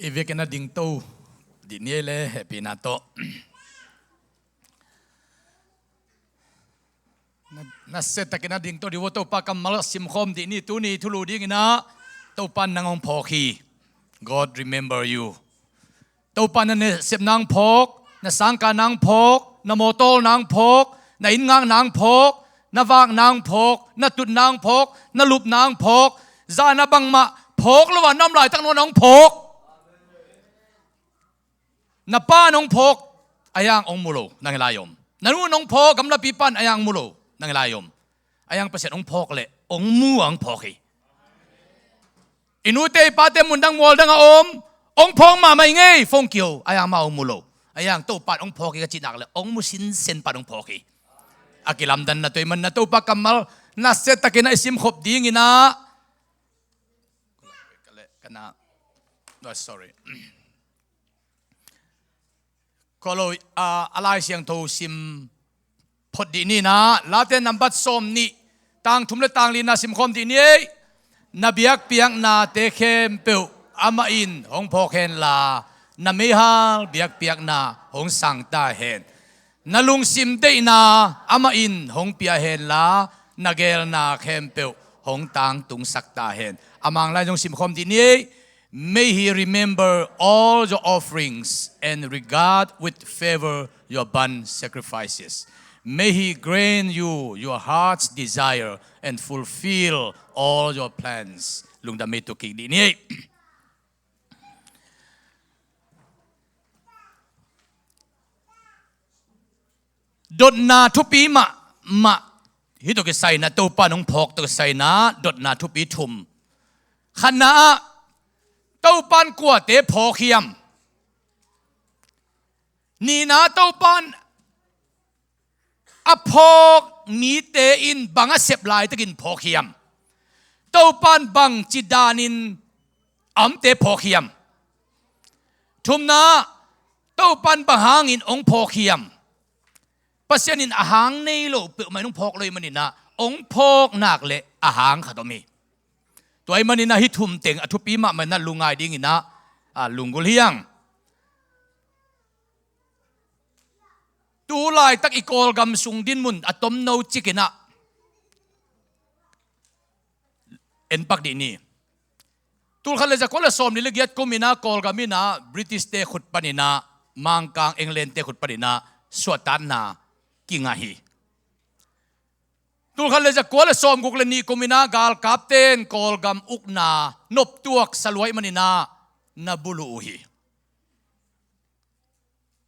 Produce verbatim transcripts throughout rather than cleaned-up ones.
I vekin a dingto dih ni ei le hehpihna tawh. Na, na siatakin a dingto dih vo. Topa kammal simkhawm dih ni. Tuni thulu dinginah Topa nang hong phawk hi. God remember you. Topa na nasepna hong phawk, na sangkahna hong phawk, na mawtawlna hong phawk, na inn ngakna hong phawk, na vakna hong phawk, na tutna hong phawk, na lupna hong phawk. Zan a bangmah phawk lo a na om laitak nung a hong phawk. Na pa in hong phawk, a hiang hong mu lo, nang hi lai om. Na nu in hong phawk, gamlapi pan a hiang mu lo, nang hi lai om. A hiang Pasian hong phawk leh hong mu a hong phawk hi. I nute i pate mundang mualdang a om, hong phawk mahmah hi ngei, phone kiho, a hiang mah hong mu lo. A hiang Topa in hong phawk hi ka cih nak leh hong mu sinsen pan hong phawk hi. A kilamdanna tua ahih manin ah Topa kammal nasiatakin ah i simkhop dinginah, ka na, oh, sorry. Kolo, ah, a Lai Siangtho sim phot dih ninah, Late nambat sawm nih, tang thum le tang lina simkhawm dih ni ei. Na biakpiaknate khempeuh amah in hong phawk henla, na meihal biakpiakna hong sang ta hen. Na lungsim deihna amah in hong pia henla, na geelna khempeuh hong tangtungsak ta hen. A Mang Lai zong simkhawm dih ni ei. May he remember all your offerings and regard with favor your burnt sacrifices. May he grant you your heart's desire and fulfill all your plans. Lungdam ei, tu kik dih ni ei. Dotna thupi mahmah, hih tawh kisai inah, Topa in hong phawk tawh kisai inah dotna thupi thum. Khatna ah, Topa in kuate phawk hiam? Nihna, Topa in a phawk mite in bang a sep laitakin phawk hiam? Topa in bangci danin a omte phawk hiam? Thumna, Topa in bang hangin hong phawk hiam? Pasian in a hang nei lo peuhmah in hong phawk lo ahih maninah, hong phawk nak leh a hang khat om hi. Tua ahih maninah hih thum teng a thupi mahmah inah lungngai dinginah, ah, lunggulh hiang. Tu laitak i Kawlgam sung dinmun a tomno cikinah en pak dih ni. Tulkhat le zakua le sawmli le giat kum inah Kawlgam inah British-te khut paninah, Mangkang England-te khut paninah suahtakna kingah hi. Tulkhat le zakua le sawmguk le nih kum inah galkapte in Kawlgam ukna noptuak sa lua ahih maninah na buluh uh hi.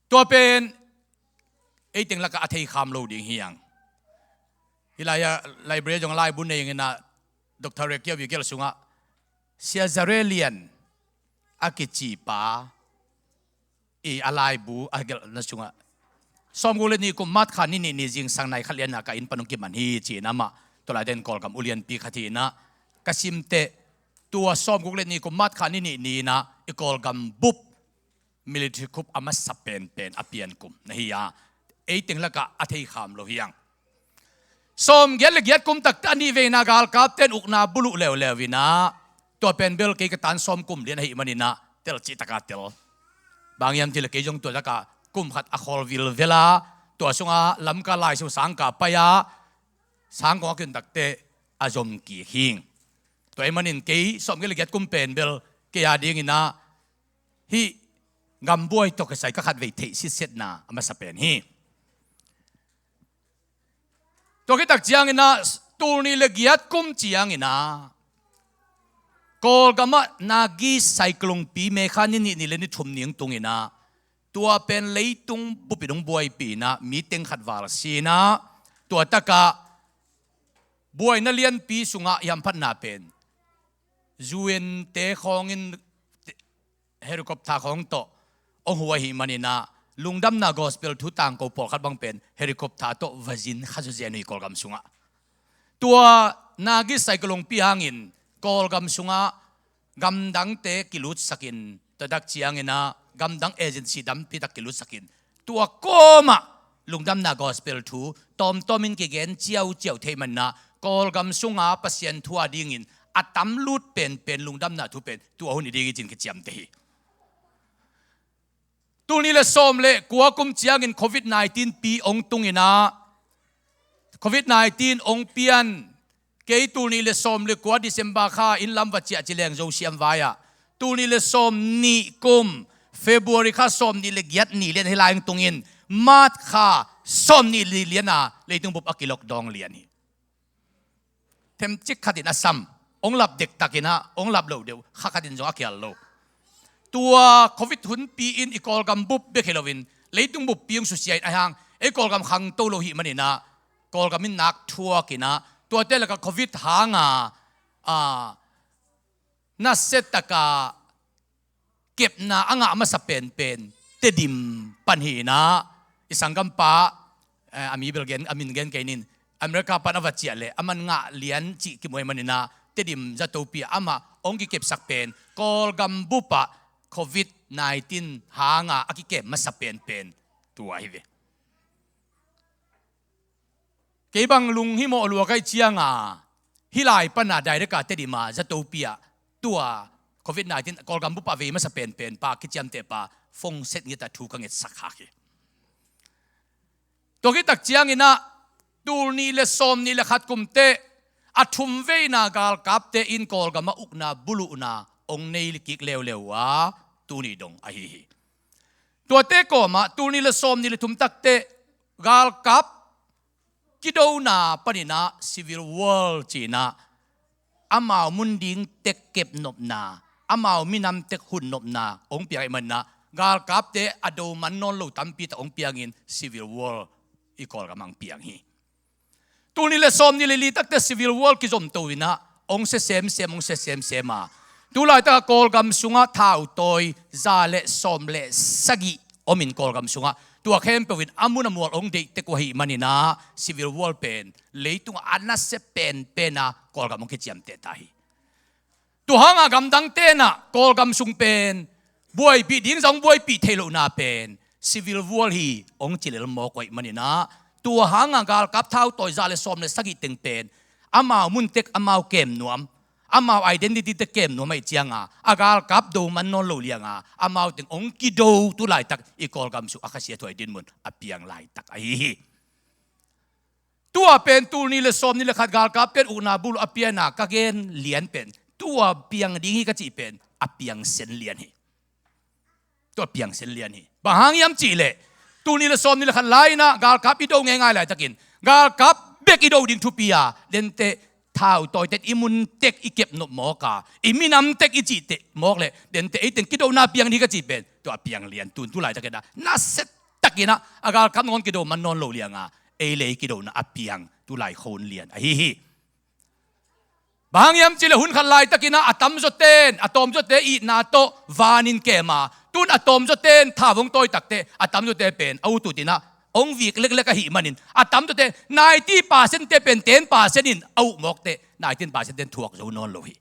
Tua pen ei teng lakah a theikham lo ding hiang. Hih lai-ah library zong laibu nei inginah, Doctor Rekiawi gelh sungah Sia Zare Lian a kici pa i a laibu a gelhna sungah, sawmguk le nih kum March kha ni nih ni zingsang nai khat lianah ka inn pan hong kiman hi ci-in amah, tua laitakin Kawlgam ulianpi khat hi inah, ka simteh, tua sawmguk le nih kum March kha ni nih ni inah i Kawlgam bup military coup a masa penpen a pian kum na hi a, ei teng lakah a theikham lo hiang. Sawmgiat le giat kum takteh a nih veina galkapte in ukna buluh leuleu inah, tua pen bel kei ka tan sawm kum lian ahih maninah telcih taka tel. Bang hiam cih leh kei zong tua takah kum khat a khawl vilvel a, tua sungah Lamka Lai Siangtho sangkah pai a, sangkong a kiun takteh a zom kik hing. Tua ahih manin kei sawmgiat le giat kum pen bel kei a dinginah hih gambuai tawh kisai ka khatvei theih sitsetna a masa pen hi. Tua khit tak cianginah tul nih le giat kum cianginah Kawlgamah Nagi cyclone pi May kha ni nih ni le ni thum ni hong tunginah, tua pen leitung bupin hong buaipih inah mi teng khat val si inah, tua takah buaina lianpi sungah i hamphatna pen U N-te khawngin helicopter khawng tawh hong huh ahih maninah, lungdamna gospel thu tangko pawlkhat bang pen helicopter tawh va zin kha zawzen uh hi Kawlgam sungah. Tua Nagi cyclone pi hangin Kawlgam sungah gamdangte kilutsakin, tua tak cianginah gamdang agency tampi tak kilutsakin, tua kawmah lungdamna gospel thu tawmtawmin kigen ciauciau thei maninah, Kawlgam sunga Pasian thu a dingin a tamlut penpen lungdamna thu pen tua hun hi ding hi ci-in kiciamteh hi. Tul nih le sawm le kua kum ciangin covid nineteen pi ong tung inah, covid nineteen ong pian. Kei tul nih le sawm le kua December kha inn lam va ciah ci leng Zosiam vai-ah tul nih le sawm nih kum February kha sawm nih le giat ni lian hih lai ong tungin March kha sawm nih li lian a leitung bup a kilok dawng lian hi. Themcik khatin a sam, ong lap dektakinah ong lap loh deuh, kha khatin zong a kial lo. Tua covid hunpi in i Kawlgam bup bek hi loin leitung buppi ong susia in ahi hang, ei Kawlgam khangto lo hih maninah Kawlgam in nak thuakinah tuate laka covid hanga a nasia taka kepna a ngah masa penpen Tedim pan hi inah, i sanggampa, eh, a mi bel gen, a min gen kei nin, America pan a va ciah le a man ngah lian cih kimuai maninah Tedim zatopi ah amah ong kikepsak pen Kawlgam bupah covid nineteen hanga a kikem masa penpen tua hi ve. Kei bang lunghimawh lua ka hih cianga hih lai pana direct a Tedim a zatopi ah tua covid nineteen Kawlgam bupah vei masa penpen pa kiciamteh pa phone set ngiat a thu ka ngetsak khak hi. Tua khit tak cianginah tul nih le sawm nih le khat kum teh a thum veina galkapte in Kawlgam a ukna buluhna ong nei kik leuleu a tuni dong ahi hi. Tuate kawmah tul nih le sawm nih le thum takteh galkap kidona paninah civil war cinah amau mun ding tek kepnopna, amau minam tek hunnopna ong piang ahih maninah galkapte a do man nawn lo tampi tak ong piangin civil war i Kawlgam ang piang hi. Tul nih le sawm nih le li takte civil war kizomto inah ong sia semsem, ong sia semsem a, tu laitak a Kawlgam sungah thautawi za le sawm le sagih omin Kawlgam sungah tua khempeuh in a mun a mual ong deihtek uh ahih maninah civil war pen leitungah a nasia penpen a Kawlgam ong kiciamteh ta hi. Tua hanga gamdang tenah Kawlgam sung pen buaipih ding zong buaipih theih lohna pen civil war hi ong ci lel mawk uh ahih maninah tua hanga galkap thautawi za le sawm le sagih teng pen amau mun tek amau kem nuam, amau identity tek kem nuam ahih cianga a galkap do man nawn lo lianga amau teng ong kido tu laitak i Kawlgam sung a khasia thuai dinmun a piang laitak ahi hi. Tua pen tul nih le sawm nih le khat galkapte in ukna buluh a piana ka gen lian pen tua piang ding hi ka cih pen a piangsen lian hi. Tua piangsen lian hi. Bang hang hiam cihleh tul nih le sawm nih le khat lai-inah galkap i do ngeingai laitakin galkap bek i do ding thupi a, denteh thautawite i mun tek i kepnop mawk a, i minam tek i cihteh mawk leh denteh eiteng kidona piang ding hi ka cih pen tua a piang lian. Tun tu laitakinah nasia takinah a galkap nangawn kido man nawn lo lianga ei le ei kidona a piang tu lai khon lian ahi hi. Bang hang hiam cihleh hun khat laitakinah a tamzawten a tawmzawte itna tawh vanin kem a, tun a tawmzawten tha vong tawi takteh a tamzawte pen a ututinah ong vik leklek ahih manin a tamzawte ninety percent te pen ten percent in a uh mawkteh ninety percent ten thuak zo nawn lo hi.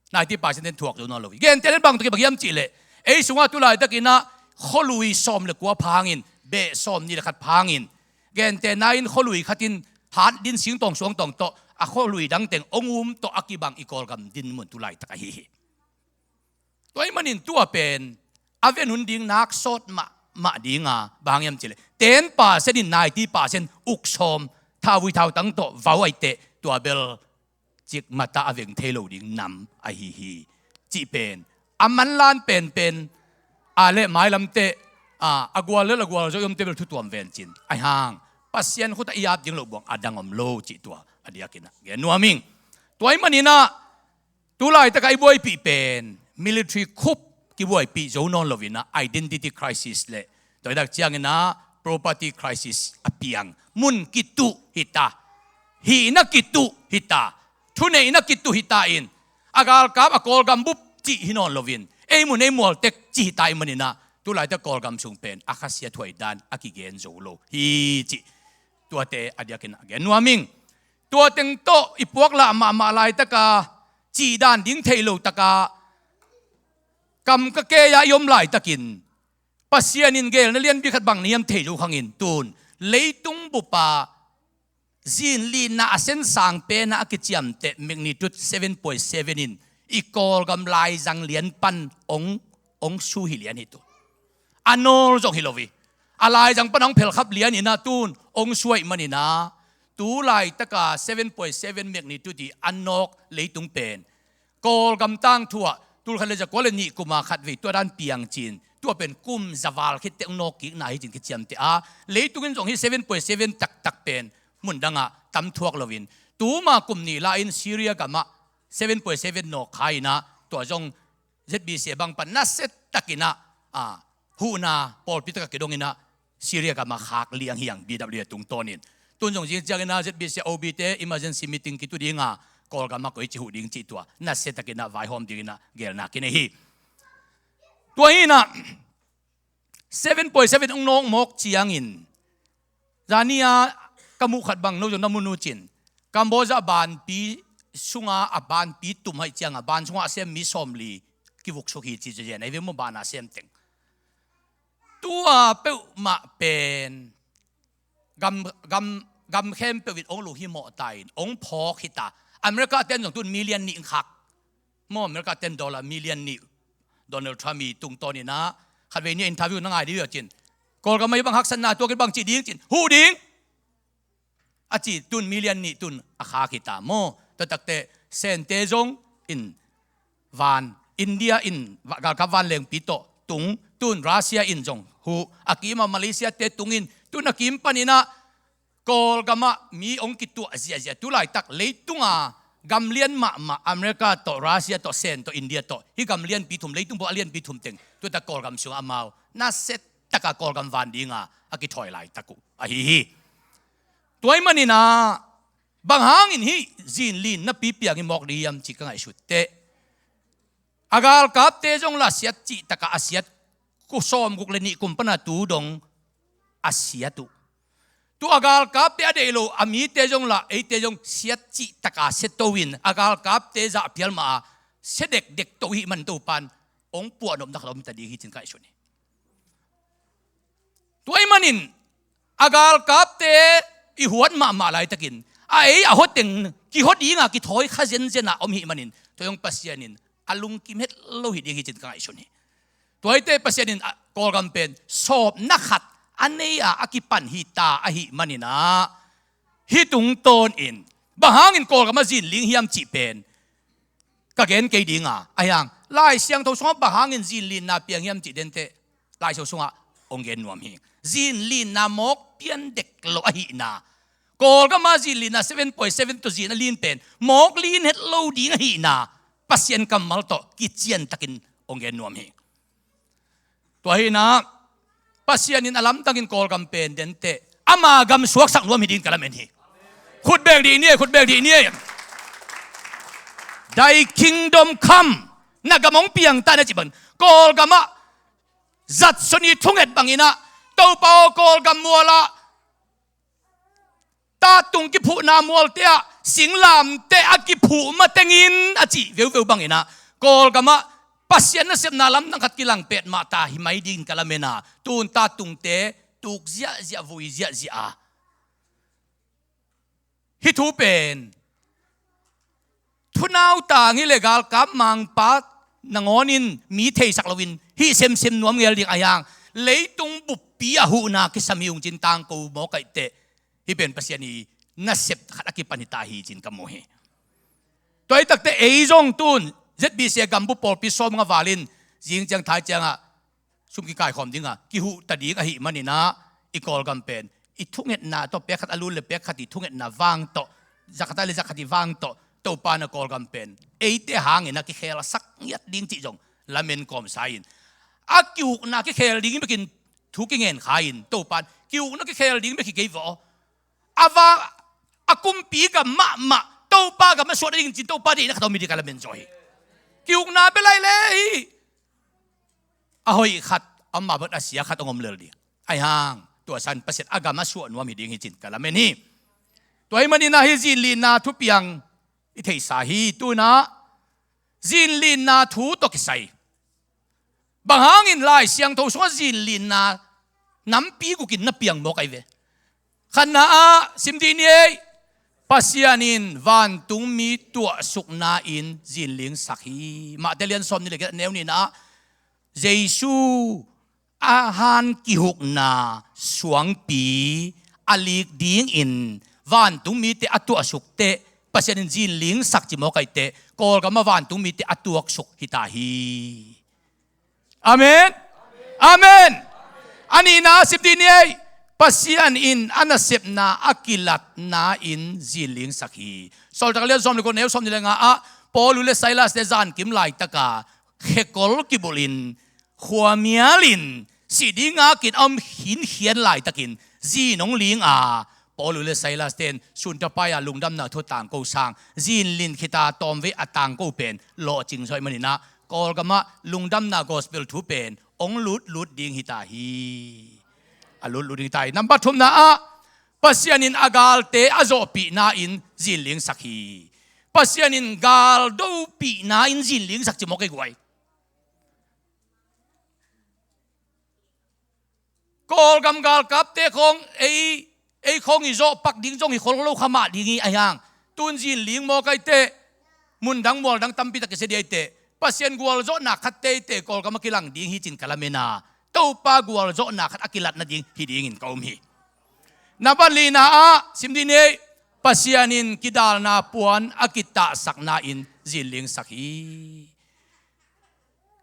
Ninety percent ten thuak zo nawn lo hi. Genteh len bang tawh kibang hiam cihleh ei sungah tu laitakinah khualui sawm le kua phangin, beh sawm nih le khat phangin, genteh nai-in khualui khatin hat din singtawng suangtawng tawh a khualui dangteng ong um tawh a kibang i Kawlgam dinmun tu laitak ahi hi. Tua ahih manin tua pen a ven hun ding nak sawt mahmah dinga, bang hang hiam cihleh ten percent in ninety percent uk sawm, thauvui thautang tawh vau aiteh tua bel cikmata a veng thei lo ding nam ahi hi. Cih pen a manlan penpen a le mailamteh a gual le a gual zo i omte bel thutuam vencin ahi hang Pasian khutah i ap ding loh buang a dang om lo cih tua a diakinah gen nuam ing. Tua ahih maninah tu laitakah i buaipih pen military coup kibuaipih zo nawn loinah identity crisis le tua i dak cianginah property crisis a piang. Mun kituh hita, hihna kituh hita, thuneihna kituh hita in a galkap a Kawlgam bup cih hi nawn loin ei mun ei mual tek cih hita ahih maninah tu laitak Kawlgam sung pen a khasia thuai dan a kigen zo lo hi cih tuate a diakinah gen nuam ing. Tua teng tawh i puaklah mahmah laitaka cihdan ding theih lo taka kam ka kei-a i om laitakin Pasian in gelna lianpi khat bang na hiam thei zo khangin tun leitung bupa zinlinna a sensang pena a kiciamteh magnitude seven point seven in i Kawlgam laizang lian pan ong, ong su hi lian hi tu. a nawl zong hi lo hi. A laizang pan a hong phelkhap lian in ah tun hong suaih man in ah, tu laitaka seven point seven magnitude i a nawk leitung pen Kawlgam tangthu ah tul khat le za kua le nih kum a khatvei tua dan piang cin, tua pen kum za val khit teh hong nawk kikna hi cin kiciamteh a, leitung in zong hih seven point seven taktak pen mun dangah tam thuak loin, tuma kum nih la in Syria gamah seven point seven nawk kha in ah, tua zong Z B C bang pan nasia takin ah, a, huhna pawlpi takah kidong in ah, Syria gamah khak liang hi hang, B W A tungtawnin. Tun zong zing ciangin ah Z B C O B te emergency meeting kitu ding a, Kawlgamah koici huh ding cih tua nasia takin ah vaihawm dingin ah geelna kinei hi. Tua hi in ah, seven point seven hong nawk mawk ciangin, zani a ka muh khat bang, no zong na mu uh cin, Cambodia banpi sunga a banpi tum haih cianga ban sunga a sem mi sawmli kivuksuk hi ci, zazen a hi ve maw, ban a sem teng. Tua peuhmah pen gam, gam, gam khempeuh in hong luh hi mawh ta in hong phawk hi ta. America ten zong tun million nih khak maw, America ten dollar million nih. Donald Trump i tungtawn in ah, khatvei ni a interview na ngai dih uh a cin, Kawlgam ah hih bang haksatna tuak in bang ci ding cin, huh ding a ci, tun million nih tun a khak hi ta maw. Tua takteh Sente zong in van, India in va-, galkap vanlengpi tawh tung, tun Russia in zong huh, a kimah Malaysia te tung in, tun a kim panin ah Kawlgamah mi hong kituah ziahziah, tu laitak leitunga gam lian mahmah America tawh, Russia tawh, Sen tawh, India tawh, hih gam lianpi thum, leitung bup a lianpi thum teng, tu tak Kawlgam sungah amau nasia taka Kawlgam van dinga a kithawi laitak uh ahi hi. Tua ahih manin ah, bang hangin hih zinlin napi piang i mawk ding hiam cih ka ngaihsut teh, a galkapte zong lah siat cih takah a siat, ku sawmguk le nih kum pana tu dong a siat uh. Tu a galkapte a deih lo a mite zong lah eite zong siat cih taka siato in a galkapte zah phial mah a sia dekdek to hih man Topan hong puahnopna khat om ta ding hi cin ka ngaihsun hi. Tua ahih manin a galkapte i huat mahmah laitakin a ei a hoteng kihot dinga kithawi kha zenzen a om hih manin tua zong Pasian in a lungkim het lo hi ding hi cin ka ngaihsun hi. Tua hi teh Pasian in, a, Kawlgam pen sawpna khat a nei a a kipan hi ta ahih manin ah, hih tungtawn in bang hangin Kawlgam a zinling hiam cih pen ka gen kei ding a, ahi hang Lai Siangtho sungah bang hangin zinlinna piang hiam cih den teh Lai Siangtho sungah hong gen nuam hi. Zinlinna mawk pian dek lo ahihna, Kawlgam a zinlinna seven point seven tawh zin a lin pen mawk lin het lo ding ahihna Pasian kammal tawh kician takin hong gen nuam hi. Tua ahihna, Pasian in a lamdangin Kawlgam pen den teh ama gam suaksak nuam hi dingin ka lamen hi. Khut beng dih ni ei, khut beng dih ni ei. Thy kingdom come, na gam hong piang ta na cih bang, Kawlgamah zatsuan i thunget bangin ah, Topa aw, Kawlgam mualah tatung kiphuhna mualte ah singlamteh a kiphuh matengin a cih veuveu bangin ah, Kawlgamah Pasian nasepna lamdang khat kilang petmah ta hi mai dingin ka lamen a, tun tatungte tuk ziahziah, vui ziahziah a, hih thu pen thunautang hi le galkap mangpa nangawnin mi theisak loin hih semsem nuam ngel ding ahi hang, leitung buppi a huhna kisam hi ung cin tangko mawk ahih teh, hih pen Pasian i nasep khat a kipan hi ta hi cin ka mu hi. Tua hi takteh ei zong tun Z B C a gambup pawlpi sawmnga valin zing ciang thai ciangah sum kikaikhawm dingah kihuh ta ding ahih manin ah, i Kawlgam pen i thungetna tawh, pek khat a lun le pek khat i thungetna vang tawh, za khat a le za khat i vang tawh, Topa na Kawlgam pen eite hangin a kikhelsak ngiat ding cih zong lamen kawmsa in, a kihukna kikhel ding bekin thu kingen kha in, Topa in kihukna kikhel ding bek hi kei vaw, a vang a kumpi gam mahmah Topa gam a suah dingin cin Topa deihna khat om hi ding ka lamen zaw hi. Kihukna bel lai le hi. A hoih khat a om mah bang a sia khat hong om lel ding. Ahi hang tua san Pasian a gam a suah nuam hi ding hi cin ka lamen hi. Tua ahih manin ah hih zinlinna thupiang i theihsa hi. Tun ah zinlinna thu tawh kisai, bang hangin Lai Siangtho sungah zinlinna nampi gukin na piang mawk ahi ve. Khatna ah sim dih ni ei. Pasian in vantungmi tuahsukna in zinlingsak hi. Mate lian sawmnih le giat, neu nihna ah Jesu a han kihukna suangpi a lik dingin vantung mite a tuahsuk teh, Pasian in zinlingsak ci mawk ahih teh, Kawlgam ah vantung mite a tuaksuk hi ta hi. Amen. Amen. A nihna sim dih ni ei. Pasian in a nasepna a kilatna in zinlingsak hi. Sawltak lian sawm le kua, neu sawm ni le nga ah Paul le Silas te zankim laitaka khekol kibulhin, khuamial in, sih ding a kin a om khinkhian laitakin zin hong ling a, Paul le Silas ten sunthapai-a lungdamna thu tangko sang, zinlin khita tawmvei a tangko pen lawhcing zaw ahih manin ah, Kawlgam ah lungdamna gospel thu pen hong lutlut ding hi ta hi. A lutlut ding hi ta hi. Nambat thumna ah, Pasian in a galte a zawhpihna in zinlingsak hi. Pasian in gal dopihna in zinlingsak ci mawk ei guai. Kawlgam galkapte khawng ei, ei khawng i zawhpak ding zong hi khol lo kha mah ding hi a hiang. Tun zinling mawk ahih teh, mundang mualdang tampi tak kisia ding ahih teh, Pasian gualzawhna khatte ahih teh Kawlgam ah kilang ding hi ci-in ka lamen a, Topa gualzawhna khat a kilatna ding hi dingin ka um hi. Nambat lina ah sim dih ni ei. Pasian in kidalna puan a kitahsakna in zinlingsak hi.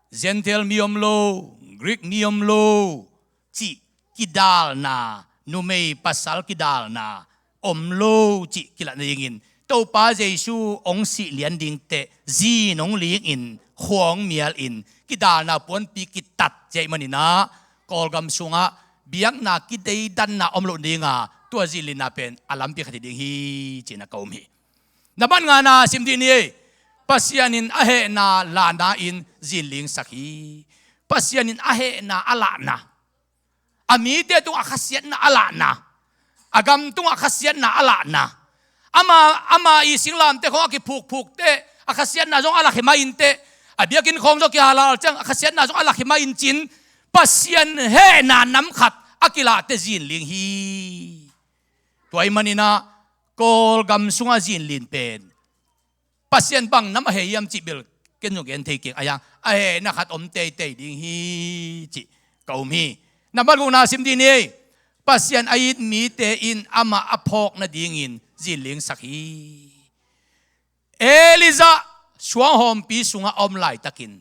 Gentile mi om lo, Greek mi om lo, cih kidalna, numei pasal kidalna om lo cih kilatna dingin, Topa Jesu hong sih lian ding teh zin hong ling in, khua hong mial in, kidalna puanpi kitat ci ahih manin ah, Kawlgam sungah biakna kideidanna om loh ding a, tua zinlinna pen a lampi khat hi ding hi ci-in ah ka um hi. Nambat ngana sim dih ni ei. Pasian in a hehna lahna in zinlingsak hi. Pasian in a hehna a lahna, a mite tungah a khasiatna a lahna, a gam tungah a khasiatna a lahna, ama, ama i singlamteh khawng a kiphukphuk teh a khasiatna zong a lak hi mah in teh, a biakinn khawng zong kihalal ciang a khasiatna zong a lak hi mah in ci-in, Pasian hehna nam khat a kilah teh zinling hi. Tua ahih manin ah Kawlgam sungah zinlin pen Pasian bang nam a heh hiam cih bel ken zong gen thei keng a hiang, a hehna khat om teitei ding hi cih ka um hi. Nambat gukna sim dih ni ei. Pasian a it mite in amah a phawk nadingin zinlingsak hi. Elijah suanghawmpi sungah a om laitakin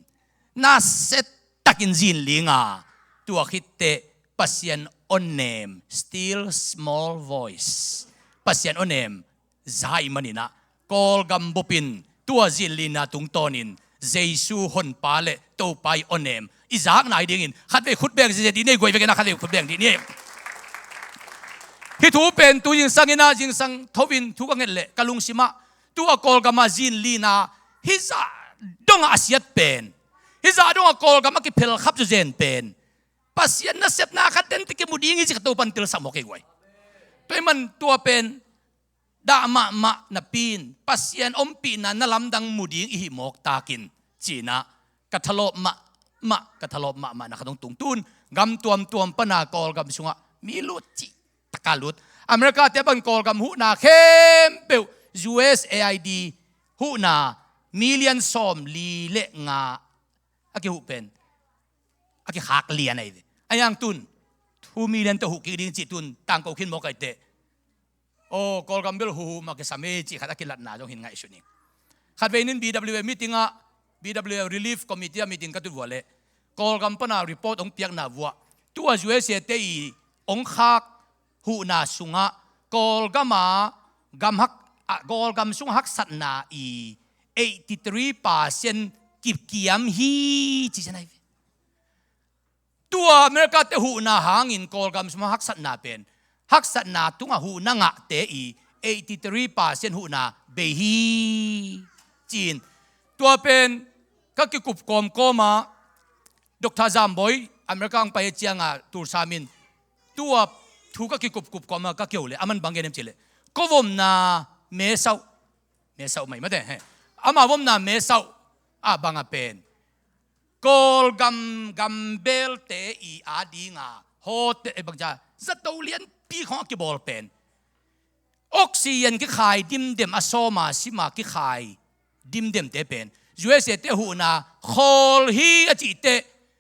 nasia takin zinling a, tua khit teh Pasian awnem, still small voice, Pasian awnem za ahih manin ah, Kawlgam bup in tua zinlinna tungtawnin Jesu Honpa le Topa i awnem i zak nai dingin khatvei khut beng ziahziah dih ni ei, guai vekpi-in ah khatvei khut beng dih ni ei. Hih thu pen tu zingsang in ah, zingsang tho-in thu ka nget leh ka lungsim ah, tua Kawlgam ah zinlinna hih zah dongah a siat pen, hih zah dongah Kawlgam a kiphelkhap zawzen pen Pasian nasepna khat den teh kimu ding hi ci-in ka Topa'n telsak mawk ei guai. Tua ahih man tua pen dah mahmah napi-in Pasian ompihna na lamdang mu ding i hih mawk takin ci-in ah ka thalawp mahmah, ka thalawp mahmah na khat hong tung. Tun gam tuamtuam pan a Kawlgam sungah mi lut cih taka lut. America te bang Kawlgam huhna khempeuh, U S A I D huhna million sawmli le nga a kihuh pen a kikhak lian ahi ve. A hiang tun two million tawh huh kik ding cih tun tangko khin mawk ahih teh, aw, Kawlgam bel huhhuh mah kisam ei cih khat a kilatna zong hi-in ngaihsun ing. Khatvei nin B W F meeting ah, B W F Relief Committee ah meeting ka tut vua leh Kawlgam pan a report hong piakna vuah, tua U S A te i hong khak huhna sungah Kawlgam a gam hak, a, Kawlgam sung haksatna i eighty three percent kikiam hi ci-in ahi ve. Tua America te huhna hangin Kawlgam sung haksatna pen, haksatna tungah huhna ngahte i eighty three percent huhna bei hi ci-in. Tua pen ka kikup kawmkawm a, Doctor Zamboi America hong pai ciang a Tulsa min, tua thu ka kikupkup kawm a ka kihou leh aman bang gen hiam cih leh, ko vomna mesauh, mesauh mai mate he, ama vomna mesauh a bang a pen Kawlgam gambelte i ading a hotel, eh, bangcia zato lianpi khawng a kibawl pen, oxygen kikhai dimdem, a sawm a sim a kikhai dimdemte pen U S A te huhna khawl hi a cih teh,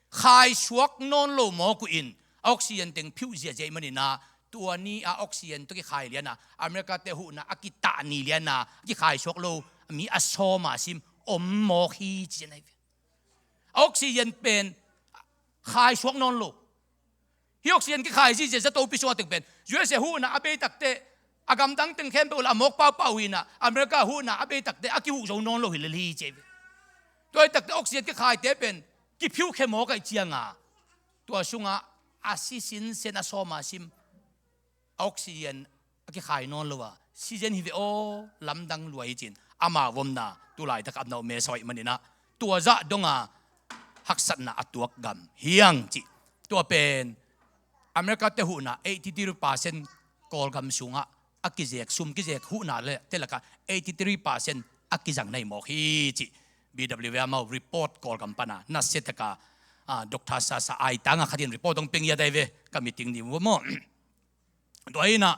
khaisuak nawn lo mawk uh in, a oxygen teng phiuh ziahziah ahih manin ah, tua ni a oxygen tawh kikhai lian a, America te huhna a kitah ni lian a, a kikhaisuak lo mi a sawm a sim om mawk hi ci-in ahi ve. A oxygen pen khaisuak nawn lo. Hih oxygen kikhai zihziah zato pi sungah teng pen U S A huhna a bei takteh, a gamdang teng khempeuh lah a mawk paupau hi in ah, America huhna a bei takteh a kihuh zo nawn lo hi lel hi ci ahi ve. Tua hi takteh oxygen kikhaite pen kiphiuhkhe mawk ahih ciangin, tua sungah a si sinsen a sawm a sim a oxygen a kikhai nawn lo a, sizen hi ve aw, lamdang lua hi ci-in ama vomna tu laitak a na om mesa ahih manin ah, tua zah dong a haksatna a tuak gam hi hang cih. Tua pen America te huhna eighty three percent Kawlgam sungah a kizek, sum kizek huhna le te lakah eighty three percent a kizang na hi mawk hi cih B W A amau report Kawlgam pan a nasia tak a, ah, Doctor Sasa Aitang a khat in report hong pia ngiat ahi ve, ka meeting ni uh maw. Tua hi in ah,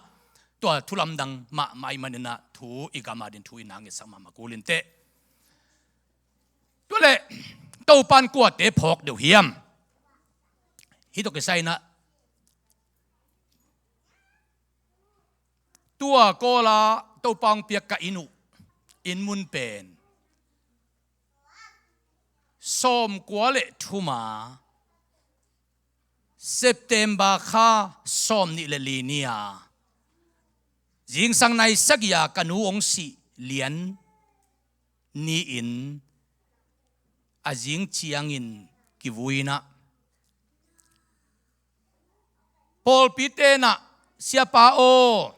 tua thu lamdang mahmah ahih manin ah, thu i gam adingin thu i na ngetsak mahmah kul inteh. Tua leh, Topa'n kuate phawk deuh hiam? Hih tawh kisai in ah, tua Kawl a Topa hong piak ka inn uh, inn mun pen sawmkua le thum a, September kha sawmnih le li ni a, zingsang nai sagih a ka nu hong sih lian ni-in a zing ciangin kivui in ah, pawlpite in ah, "Siapa aw,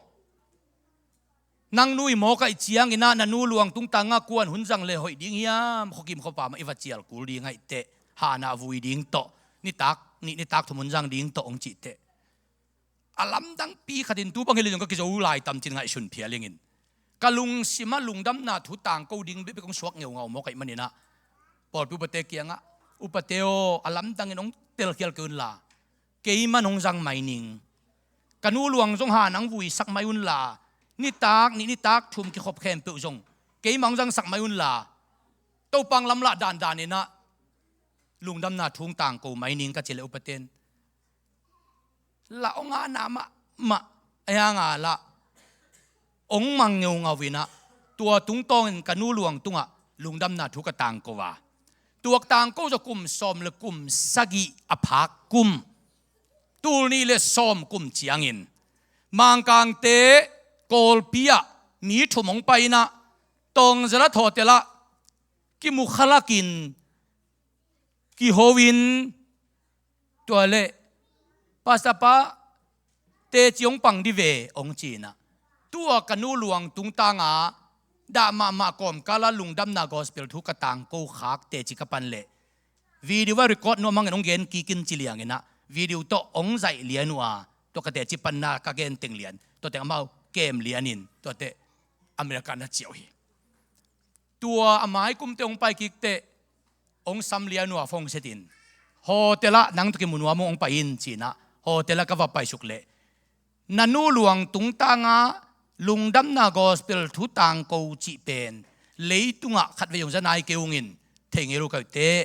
nang nu i mawk ahih ciangin ah, na nu luang tungtang a kua'n hun zang le hoih ding hiam? Khuakim khuapa mah i va cial kul ding ahih teh, han ah vui ding tawh, nitak nih nitak thum hun zang ding tawh," hong cih teh, a lamdangpi khat in tu bang hi leh zong ka kizo lai tam ci-in ngaihsun phial ing in, ka lungsim ah lungdamna thu tangko ding bekbek hong suak ngeungau mawk ahih manin ah, pawlpi upate kiangah, "Upate aw, a lamdangin hong telkhial kei un la, keiman hong zang mai ning. Ka nu luang zong han hong vuisak mai un la, nitak nih nitak thum kikhop khempeuh zong keimah hong zangsak mai un la, Topa hong lamlah dandan in ah lungdamna thu hong tangko mai ning," ka cih leh upate'n, "La hong a na mahmah, ahi hang a lah hong mang ngeungau in ah, tua tungtawnin ka nu luang tungah lungdamna thu ka tangko a, tuak tangko zaw kum sawm le kum sagih a phak kum, tul nih le sawm kum ciangin, Mangkangte Kawlpi ah mi thum hong pai in ah, Tawngzalat hotel ah kimu khalak in, kiho in, tua leh, Pastor pa, teci hong pang dih ve," hong ci in ah, tua ka nu luang tungtang a dah mahmah kawmkal a lungdamna gospel thu ka tangko khak teci ka pan leh, video a record nuam hangin hong gen kik in ci liang in ah, video tawh hong zaih lian uh a, tua ka teci panna ka gen teng lian, tua teng amau kem lian in, tua teh America na ciah uh hi. Tua a mai kumte hong pai kik teh, hong sam lian uh a phone set in, "Hotel ah nang tawh kimu nuam ung, hong pai in," ci in ah, hotel ah ka va paisuk leh, "Na nu luang tungtang a lungdamna gospel thu tangko cih pen leitungah khatvei hong za nai kei ung in, thei ngei lo ka hih teh,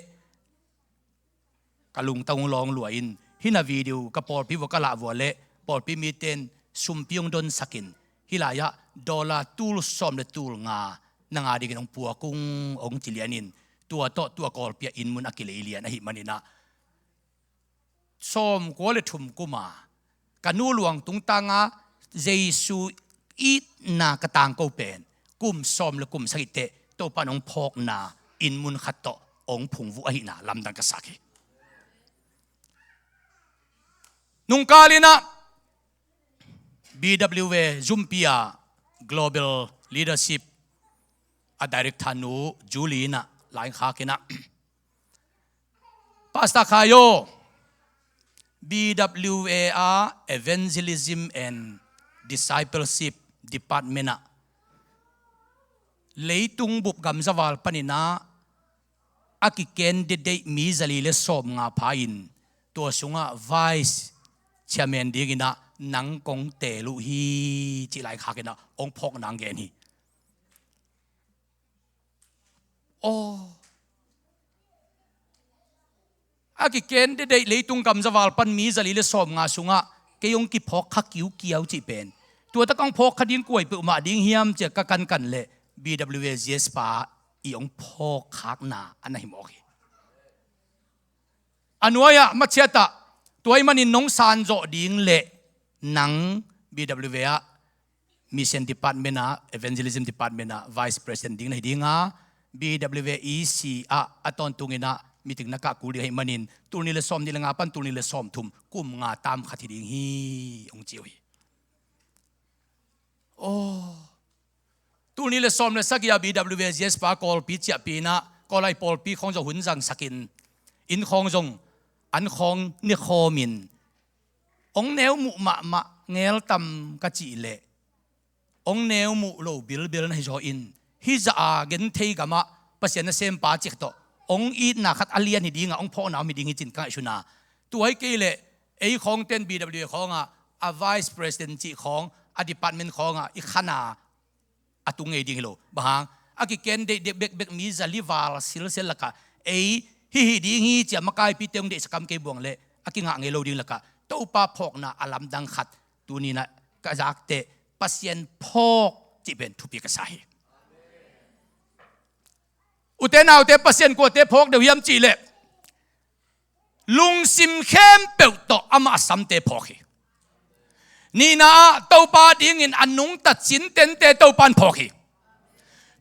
ka lungtang hong lawng lua in, hih na video ka pawlpi vua ka lah vua leh, pawlpi mite'n sumpi hong donsak in, hih lai-ah dollar tul sawm le tul nga nang a dingin hong puak ung," hong ci lian in, tua tawh tua Kawlpi ah inn mun a kilei lian ahih manin ah, sawmkua le thum kum a ka nu luang tungtang a Jesu itna ka tangko pen kum sawm le kum sagih teh Topa'n hong phawkna inn mun khat tawh hong phungvuh ahihna lamdang ka sak hi. Nungkal in ah B W A Zumpi a Global Leadership a director nu Julie in ah lai khak in ah, "Pastor Khai aw, B W A a Evangelism and Discipleship Department ah leitung bup gamzaval panin ah a ki-candidate mi zali le sawmnga pha in, tua sungah vice chairman dingin ah nang kong teel uh hi," cih lai khak in ah hong phawkna hong gen hi. Aw, a kiken dedeih leitung gamzaval pan mi zali le sawmnga sungah kei hong kiphawk kha kiukiau cih pen, tua tak hong phawk kha ding kua hi peuhmah ding hiam ci-a ka kankan leh B W A G S pa i hong phawk khakna a na hi mawk hi. A nuai-ah machiat ah tua ahih manin nong sanzawh ding leh nang B W A ah Mission Department ah, Evangelism Department ah Vice President ding na hi ding a, B W A E C ah a tawntungin ah meeting na kah kul ding ahih manin tulnih le sawmnih le nga pan tulnih le sawmthum, kum nga tam khat hi ding hi, hong ci uh hi. Aw, tulnih le sawm le sagih ah B W A G S pa Kawlpi ciahpih in ah, Kawlai pawlpi khawng zong hun zangsakin, inn khawng zong an khawng ne khawmin, hong neu muh mahmah ngel tam ka cih leh, hong neu muh lo bilbil na hi zaw in, hih zah a genthei gamah Pasian nasempa cih tawh hong itna khat a lian hi ding a, hong phawkna om hi ding hi ci-in ka ngaihsun a. Tua hi kei leh ei khawngten B W A khawngah a Vice President cih khawng, a department khawngah i khan a, a tung ngei ding hi lo. Bang hang? A kiken deih, deih bekbek mi zali val silsel lakah ei hih hi ding hi ci-a makaipite hong deihsak kam kei buang leh a kingah ngei lo ding lakah Topa phawkna a lamdang khat tuni-in ah ka zak teh, Pasian phawk cih pen thupi ka sa hi. Ute naute, Pasian kuate phawk deuh hiam cih leh lungsim khempeuh tawh amah a samte phawk hi. Nihna ah Topa dingin a nungta cintente Topa in phawk hi.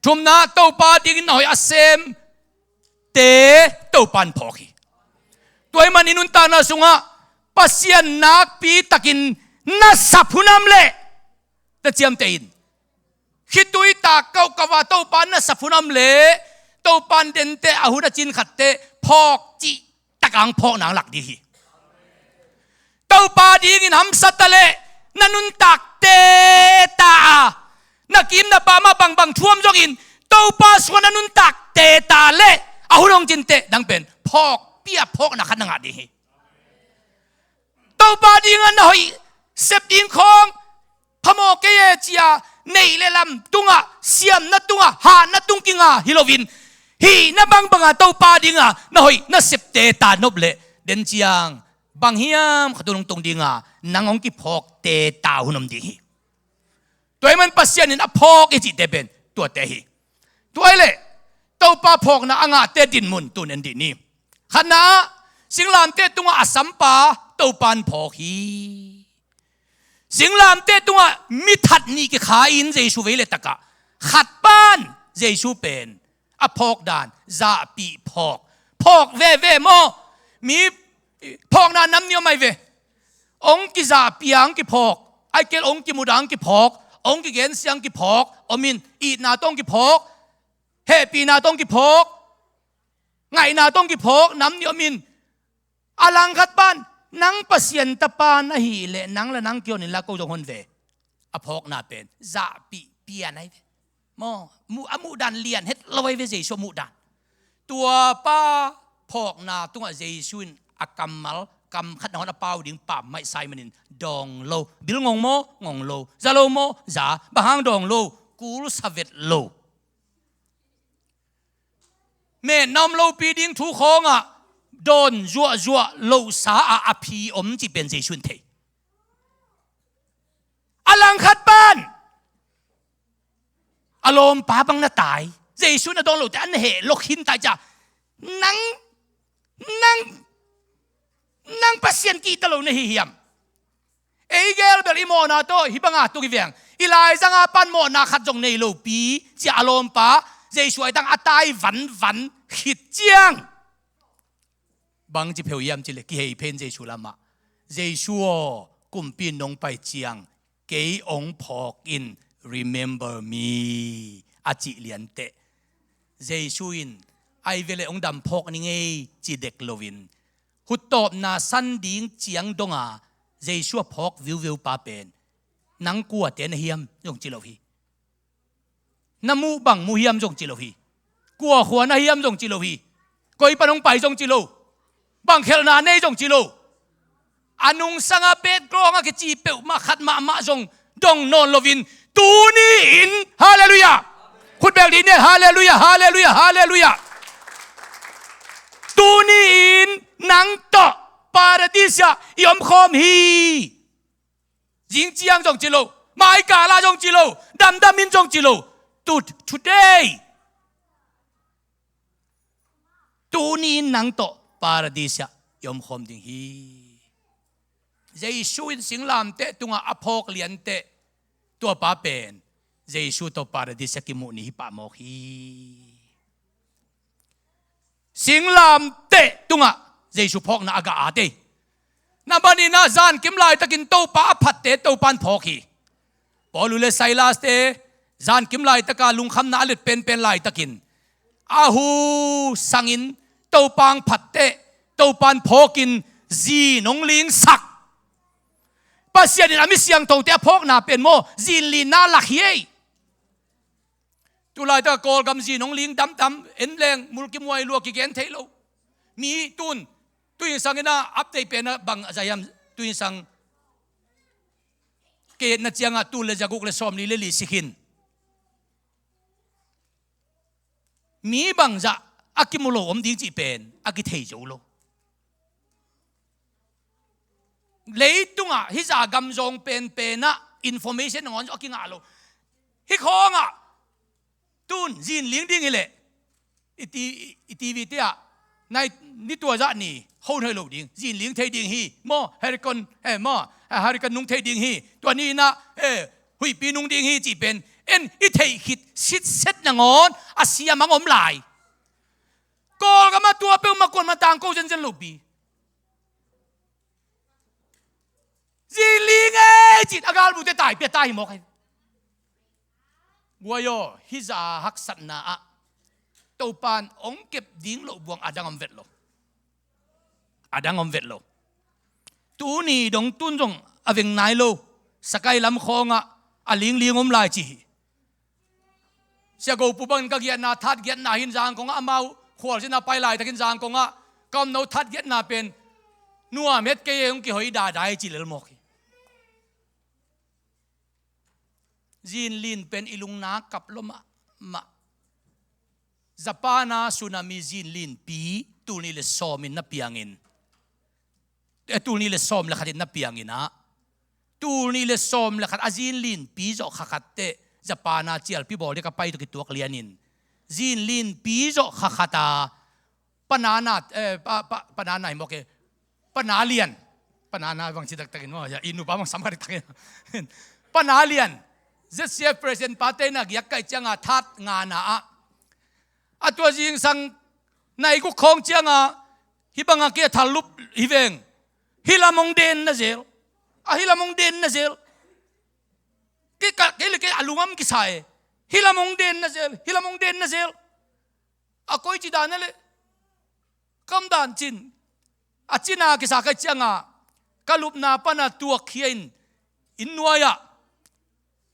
Thumna ah Topa dingin a hoih a semte Topa in phawk hi. Tua ahih manin nuntakna sungah Pasian nakpi takin na sap hun a om leh, na ciamteh in. Khitui tak kauhkauh a Topa na sap hun a om leh, Topa in dente a hun a cin khatte phawk cih tak a hong phawkna hong lak ding hi. Topa dingin hamsa ta leh na nuntak teta a, na kim na pam ah bangbang thu om zongin Topa sungah na nuntak teta leh a hun hong cin teh, nang pen phawk pia phawkna khat na ngah ding hi. Topa dingin na hoih sep ding khawng phamawh kei e ci-a neih le lam tungah, siamna tungah, hatna tung kinga hi loin, hihna bangbanga Topa dinga na hoih na sep teta nop leh, den ciang bang hiam khat uh hong tung dinga nang hong kiphawk teta hun om ding hi. Tua ahih man Pasian in a phawk i cihte pen tuate hi. Tua ahih leh Topa phawkna a ngahte dinmun tu-in en dih ni. Khatna ah, singlamteh tungah a sampa Topa in phawk hi. Singlamteh tungah mi that nih kikha in Jesu vei leh takah, khat pan Jesu pen a phawk dan zahpih phawk. Phawk veve maw? Mi phawkna nam nih om ahi ve. Hong kizahpih a hong kiphawk, ahih kei leh hong kimudah a hong kiphawk, hong kigensia a hong kiphawk om in, itna tawh hong kiphawk, hehpihna tawh hong kiphawk, ngaihna tawh hong kiphawk nam nih om in. A langkhat pan, nang Pasian tapa na hih leh nang le nang kihon inla ko zong hon ve. A phawkna pen zahpih pian ahi ve. Maw, mu-, a muhdan lian het lo ahi ve, Jesu a muhdan. Tua pa phawkna tungah Jesu in a kammal kam khat nangawn a pau ding pammaih sa ahih manin, dawng lo. Bil ngong maw? Ngong lo. Za lo maw? Za. Bang hang dawng lo? Kul sa vet lo. Metna om lopi ding thu khawngah dawn zuahzuah lohsa ah a phi om cih pen Jesu in thei. A langkhat pan a lawmpa bang na tai. Jesu in a dawn lote an heh lo khin tai cia. Nang, nang, nang Pasian kihta lo na hi hiam? Ei gel bel i mawhna tawh hih banga tung hi veng. I laizanga pan mawhna khat zong nei lopi cia a lawmpa Jesu a itang a tai vanvan khit ciang, bang ci pheu hiam cih leh kihei phen Jesu lamah, Jesu aw, kumpi in nong pai ciang kei hong phawk in, remember me, a cih lianteh, Jesu in ai ve leh hong dam phawk ning ei ci dek loin, huttawpna san ding ciang donga Jesu a phawk viuveu pa pen, nang kuate na hiam zong ci lo hi. Na muh bang mu hiam zong ci lo hi. Kua khua na hiam zong ci lo hi. Koi pan hong pai zong ci lo. Bang khelhna nei zong ci lo. A nungsanga petgawng a kici peuhmah khat mahmah zong dong nawn loin, tuni-in, halleluiah. Khut beng dih ni, halleluiah, halleluiah, halleluiah. Tuni-in Nang tawh Paradis ah i omkhawm hi. Zing ciang zong ci lo, mai kal ah zong ci lo, damdam in zong ci lo. Tu, today, tuni in nang tawh Paradis ah i omkhawm ding hi. Jesu in singlamteh tungah a phawk lianteh, tua pa pen Jesu tawh Paradis ah kimuh ni hi pah mawk hi. Singlamteh tungah Jesu phawkna a gah a tei. Na banina zankim laitakin Topa a phatte Topan phawk hi. Paulu le Silaste zankim laitaka lungkhamna a let penpen laitakin a hu sangin Topa ang phatte Topan phawkin zin hong lingsak. Pasian in a mi siangthote a phawkna pen maw, zin linna lak hi ei. Tulaitaka Kawlgam zin hong ling damdam, en leng mulkimhuai lua kigen thei lo. Mi tun, tuinsang ina update pen a bang a zai hiam, tuinsang ke na ciangah tul le zaguk le sawmli le li si khin. Mi bangzah a kimu lo om ding cih pen a kithei zo lo. Leitungah hizah gamzawng penpenah information nangawn zong a kingah lo. Hih khawngah tun zin ling ding hileh i ti, i T V te ah nai ni tua zah ni hon hoi lo ding, zin ling thei ding hi maw, hurricane, eh, maw, eh, hurricane nung thei ding hi, tua ni inah, eh, huihpi nung ding hi cih pen en i theih khit sitset nangawn a siam ang om lai. Kawlgam ah tua peuhmah kuamah tangko zenzen lo pi. Zin ling ei cin a galmute tai pia tai hi mawk hi. Guai aw, hizah haksatna ah Topan hong kep ding loh buang a dang om vet lo. A dang om vet lo. Tuni dong tun zong a veng nai lo. Sakai lam khawngah a lingling om lai ci hi. Sia Gopu bangin ka giatna, that giatna hin Zangkongah amau khualzinna pai laitakin Zangkongah ka omno that giatna pen nuam het kei e, hong kihoi dadai ci lel mawk hi. Zin lin pen i lungna kap lo mahmah. Japan a tsunami zin linpi tul nih le sawm in na piangin, eh, tul nih le sawm le khat in na piangin ah, tul nih le sawm le khat a zin linpi zawh kha khat teh Japan a cialpi bawl dek a pai tawh kituak lianin, zin linpi zawh kha khat a, Pa Nana, eh, pa, pa, Pa Nana hi mawk e. Pa Na Lian. Pa Nana bang ci taktakin maw, ya, i nupa bang sam kha taktakin. Pa Na Lian, Z C F president pate na giak kaih cianga that ngana ah, a tua zingsang nai guk khawng cianga hih banga kei a thal lup hi veng. Hih lam hong den na zel. A hih lam hong den na zel. Kei ka, kei le kei a lungam kisa e. Hih lam hong den na zel, hih lam hong den na zel. A koici dan a le, kam dan cin, a cina kisa kai cianga ka lupna pana tuak khia in, inn nuai-ah,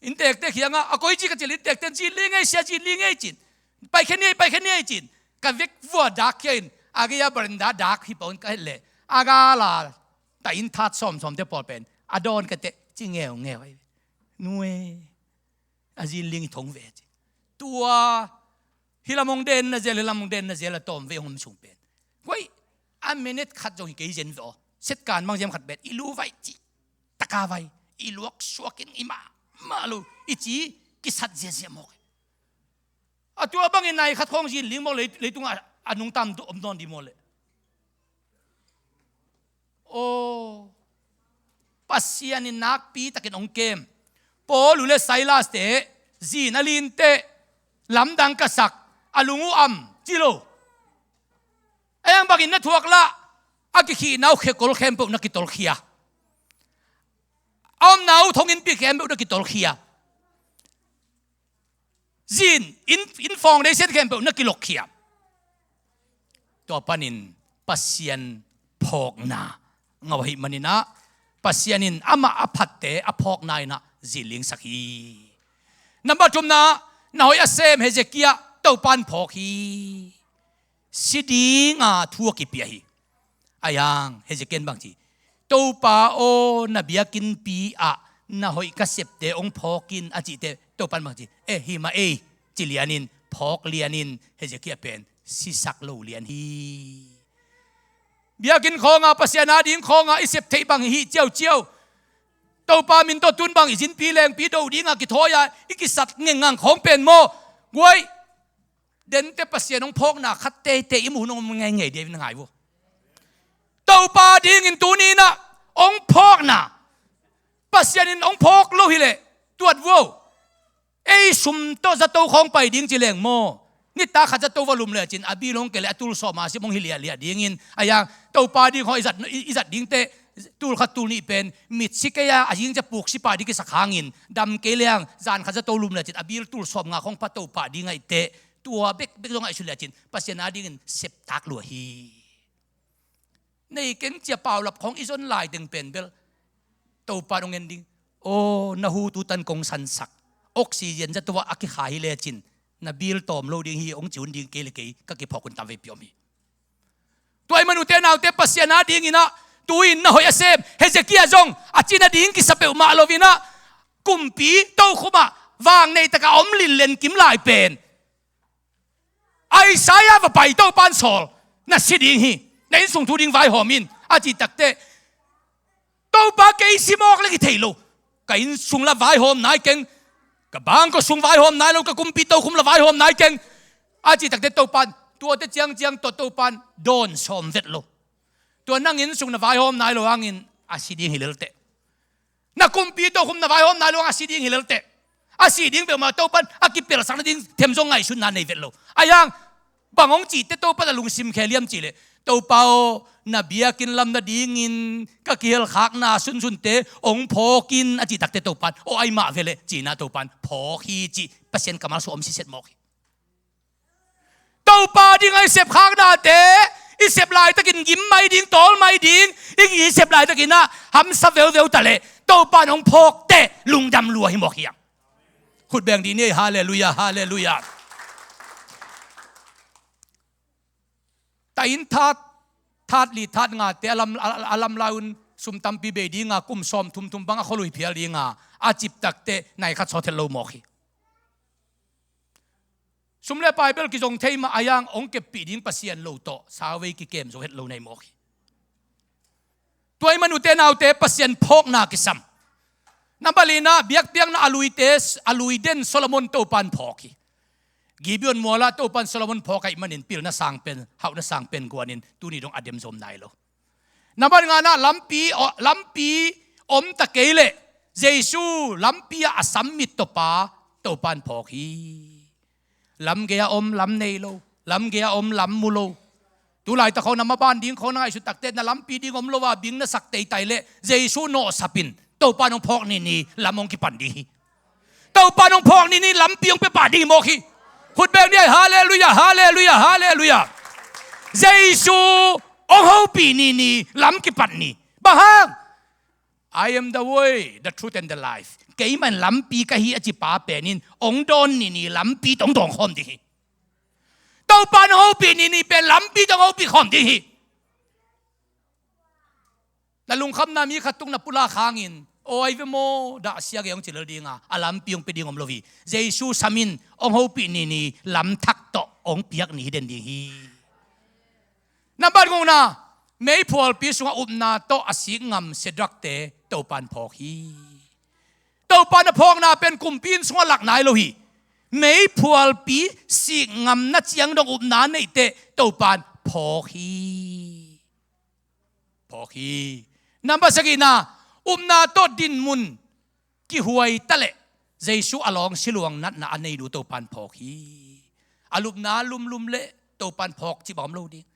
inn tektek khiangah, a koici ka cil inn tektek, zin ling ei sia, zin ling ei cin, paikhia ni ei, paikhia ni ei cin, ka vek vua dak khia in, a gei a baranda dak hi paun ka het leh, a gala ta inn that sawmsawmte pawl pen a dawn ka teh ci ngeungeu ei. Nu e, a zin ling i thong ve ci. Tua hih lam hong den na zel, hih lam hong den na zel a tawm ve hong om sung pen, koi, a minute khat zong hi kei zen ve aw. Setkan bang ziam khat bet i lu vai ci, taka vai, i luak suakin i mah mah lo i ci, kisat ziazia mawk. A tua bangin nai khat khawng zin ling mawk lei, leitungah a nungtam om dawn di mawk leh. Aw, Pasian in nakpi takin hong kem. Paul uh le Silas te zin a linteh lamdang ka sak, a lung uh am ci lo. A yang bangin na thuak lah, a kikhihna uh khekol khempeuh na kitolkhia. A omna uh thonginnpi khempeuh na kitolkhia. Zin, inn, inn foundation khempeuh na kilokkhiam. Tua panin Pasian phawkna ngah ahih maninah, Pasian in amah a phatte a phawkna inah zin lingsak hi. Nambat thumna, na hoih a sem Hezekiah Topan phawk hi. Si dinga thu a kipia hi. A yang Hezekiah in bang ci? Topa aw, na biakinnpi ah na hoih ka septe hong phawk in a cihte, Topa in bang ci? Eh, hi mah ei, ci lianin, phawk lianin, Hezekiah pen sisak lo lian hi. Biakinn khawngah, Pasian ading khawngah i sep theih bang hih ciauciau, Topa min tawh tun bang i zinpi lengpi do dingah kithawi-a i kisat ngengngang khawng pen maw? Guai, dente Pasian hong phawkna khat teitei i muh hun hong om ngeingei ding hi ve, na ngai vo. Topa dingin tuni-in ah hong phawkna, Pasian in hong phawk lo hileh tuat vo. Ei sum tawh zato khawng pai ding ci leng maw, nitak khat zato va lum lecin a bil hong kei leh a tul sawm a sim hong hi liahliah dingin, a yang Topa ding khawng i zat, i, i zat dingte, tul khat tul nih pen mitsi kei a, a zing ciang puksi pah ding kisak hangin, dam kei leng zan khat zato lum lecin a bil tul sawm nga khawng pha Topa ding ahih teh, tua bekbek zong ngaihsun lecin Pasian adingin septak lua hi. Nei keng ci-a paulap khawng i zon lai teng pen bel Topa in hong en ding. Aw, na hu tu tan kong sansak, oxygen zato ah a kikha hi lecin na bil tawm lo ding hi, hong ci hun ding kei le kei ka kiphawk hun tam veipi om hi. Tua ahih man ute naute, Pasian adingin ah tu-in na hoih a sem Hezekiah zong a cina ding kisa peuhmah lo-in ah, kumpi tokhum ah vang neitaka om linlen kim lai pen Isaiah va pai, Topa in sawl, na si ding hi, na innsung thu ding vaihawm in, a cih takteh, Topa, kei si mawk le kithei lo, ka innsung la vaihawm nai keng, ka bangkua sung vaihawm nai lo, ka kumpi tokhum la vaihawm nai keng, a cih takteh Topa in tuate ciangciang tawh Topa in dawn sawm vet lo. Tua nang innsung na vaihawm nai lo hangin a si ding hi lelte. Na kumpi tokhum na vaihawm nai lo hang a si ding hi lelte. A si ding peuhmah Topa in a kipelsak nading them zong ngaihsutna nei vet lo. A yang, bang hong cihte Topa in a lungsim khe liam cih leh, Topa aw, na biakinn lam nadingin ka kihelkhakna sunsunte hong phawk in, a cih takteh Topa in, aw, ahih mah ve leh, ci-in ah Topa in phawk hi cih Pasian kammal sung om siset mawk hi. Topa dingah i sepkhaknate i sep laitakin gim mai ding, tawl mai ding, i sep laitakin ah hamsa veuveu ta leh Topa in hong phawk teh lungdam lua hi mawk hi hang. Khut beng dih ni ei, halleluiah, halleluiah. Tahin that, that li, that ngate a lam, a, a lam lai un sum tampi bei dinga, kum sawm thum thum bang a khualui phial dinga, a cip takteh nai khat sawt het lo mawk hi. Sum le pai bel kizong thei mah a, yang hong keppih ding Pasian lo tawh sauvei kikem zo het lo nei mawk hi. Tua ahih man ute naute, Pasian phawkna kisam. Number li-in ah, biakpiakna a luite, a lui den Solomon Topa in phawk hi. Gibeon mualah Topa in Solomon phawk ahih manin pilna sang pen, hauhna sang pen guanin tuni dong a dem zom nai lo. Number nga-in ah, lampi, lampi om ta kei leh Jesu lampi ah a sam mittawpa Topa in phawk hi. Lam gei-a om, lam nei lo, lam gei-a om, lam mu lo. Tu laitak khawng na maban ding khawng na ngaihsut takteh, na lampi ding om lo a bing na sak taitai leh Jesu nawhsap in, Topa in hong phawk nini lam hong kipan ding hi. Topa in hong phawk nini lampi hong pia pah ding hi mawk hi. Khut beng ni ei, halleluiah, halleluiah, halleluiah. Jesu hong hopih nini lam kipan ni. Bang hang? "I am the way, the truth and the life. Keimah in lampi ka hi," a ci pa pen in hong dawn nini lampi tawh hong dawng khawm ding hi. Topa in hong hopih nini pen lampi tawh hong hopih khawm ding hi. Na lungkhamna mi khat tung na pulak hangin, "Aw, ai ve maw, dah sia gei," hong ci lel dinga, a lampi hong pia ding om lo hi. Jesu sam in hong hopih nini lam thak tawh hong piak ni hi den ding hi. Nambat ngana, meiphualpi sungah upna tawh a sik ngam Shadrach-te Topa in phawk hi. Topa in a phawkna pen kumpi inn sungah lak nai lo hi. Meiphualpi sik ngamna ciang dong upna neihte Topa in phawk hi. Phawk hi. Nambat sagihna, upna tawh dinmun kihuai ta leh Jesu a lawng siluang natna a neihnu Topa in phawk hi. A lupna lumlum leh Topa in phawk cih bang om lo ding.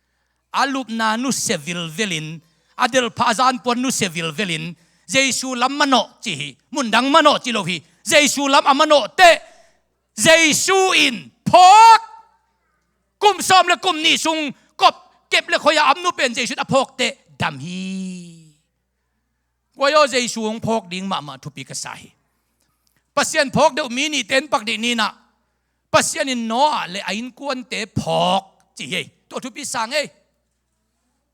A lupna nusia vilvelin, a delhphah a zanpuan nusia vilvelin, Jesu lam manawh ci hi. Mundang manawh ci lo hi. Jesu lam a manawh teh Jesu in phawk. Kum sawm le kum nih sung kop kep le khoi-a om nu pen Jesu in a phawk teh dam hi. Guai aw, Jesu hong phawk ding mahmah thupi ka sa hi. Pasian phawk deuh mi nihte en pak dih ni-in ah, Pasian in Noah le a innkuante phawk ci hi. Tua thupi sang ei.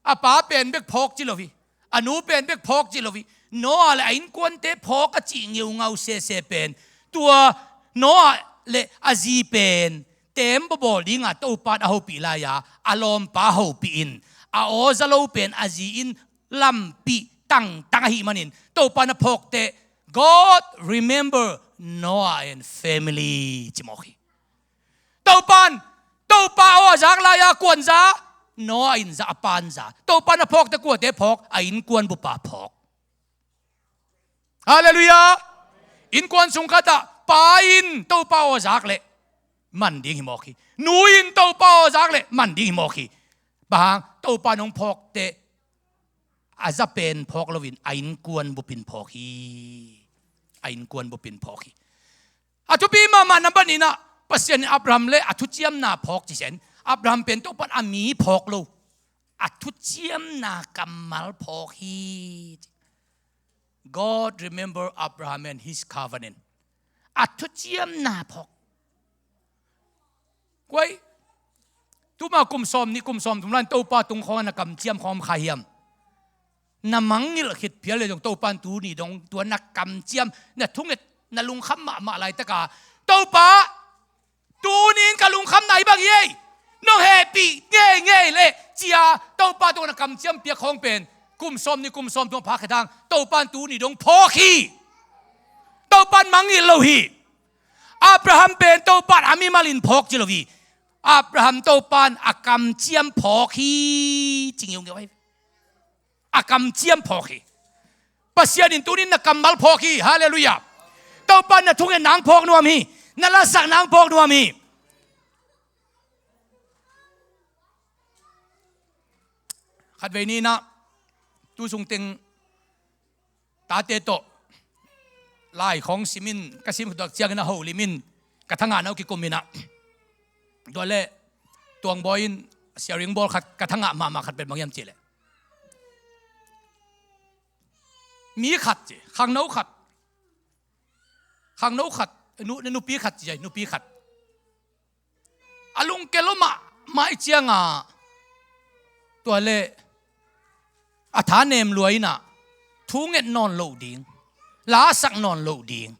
A pa pen bek phawk ci lo hi. A nu pen bek phawk ci lo hi. Noah le a innkuante phawk a cih ngeungau sese pen, tua Noah le a zi pen teembaw bawl dinga Topa in a hopih lai-a, a lawmpa hopih in, a aw za lo pen a zi in lampih tangtang ahih manin Topa na phawk teh, "God remember Noah and family," ci mawk hi. Topan, Topa aw a zak lai-a kuan za, Noah in za, a pan za. Topa na phawk teh kuate phawk, a innkuan bupa phawk. Halleluiah. Innkuan sung khatah pa in Topa aw zak leh man ding hi mawk hi. Nu in Topa aw zak leh man ding hi mawk hi. Bang hang? Topa nong phawk teh a za pen phawk loin a innkuan bupin phawk hi. A innkuan bupin phawk hi. A thupi mahmah nambat nihna, Pasian in Abraham le a thuciamna phawk ci sen, Abraham pen Topan a mi phawk lo, a thuciamna kammal phawk hi. God remember Abraham and his covenant. A thuciamna phawk. Kuai, tuma kum sawm nih, kum sawm thum lai-in Topa tung khawng na kamciam khawng kha hiam? Na mangngilh khit phial le zong Topan tuni dong tua na kamciam, na thunget, na lungkham mahmah laitaka, "Topa, tuni in ka lungkham nai bang hi ei, nong hehpih ngeingei leh," cia Topa tungah na kamciam piak khawng pen kum sawm nih, kum sawm thum a phak khit hang Topan tuni dong phawk hi. Topan mangngilh lo hi. Abraham pen Topan a mimalin phawk ci lo hi. Abraham Topan a kamciam phawk hi. Ci ngiungeu hi. A kamciam phawk hi. Pasian in tunin na kammal phawk hi. Halleluiah. Topan na thungetna hong phawk nuam hi. Na lasakna hong phawk nuam hi. Khatvei ni-in ah, tu sungteng tate tawh lai khawng simin, ka sim khit tak ciangin a holim in, ka thangahna uh kikum in ah, tua leh Tuangbawi in sharing bawl khat, ka thangah mahmah khat pen bang hiam cih leh, mi khat ci, khangno khat, khangno khat, nu, nupi khat ci, nupi khat a lungke lua mahmah ahih ciangah, tua leh a thanem lua in ah, thu nget nawn loh ding, la sak nawn loh ding,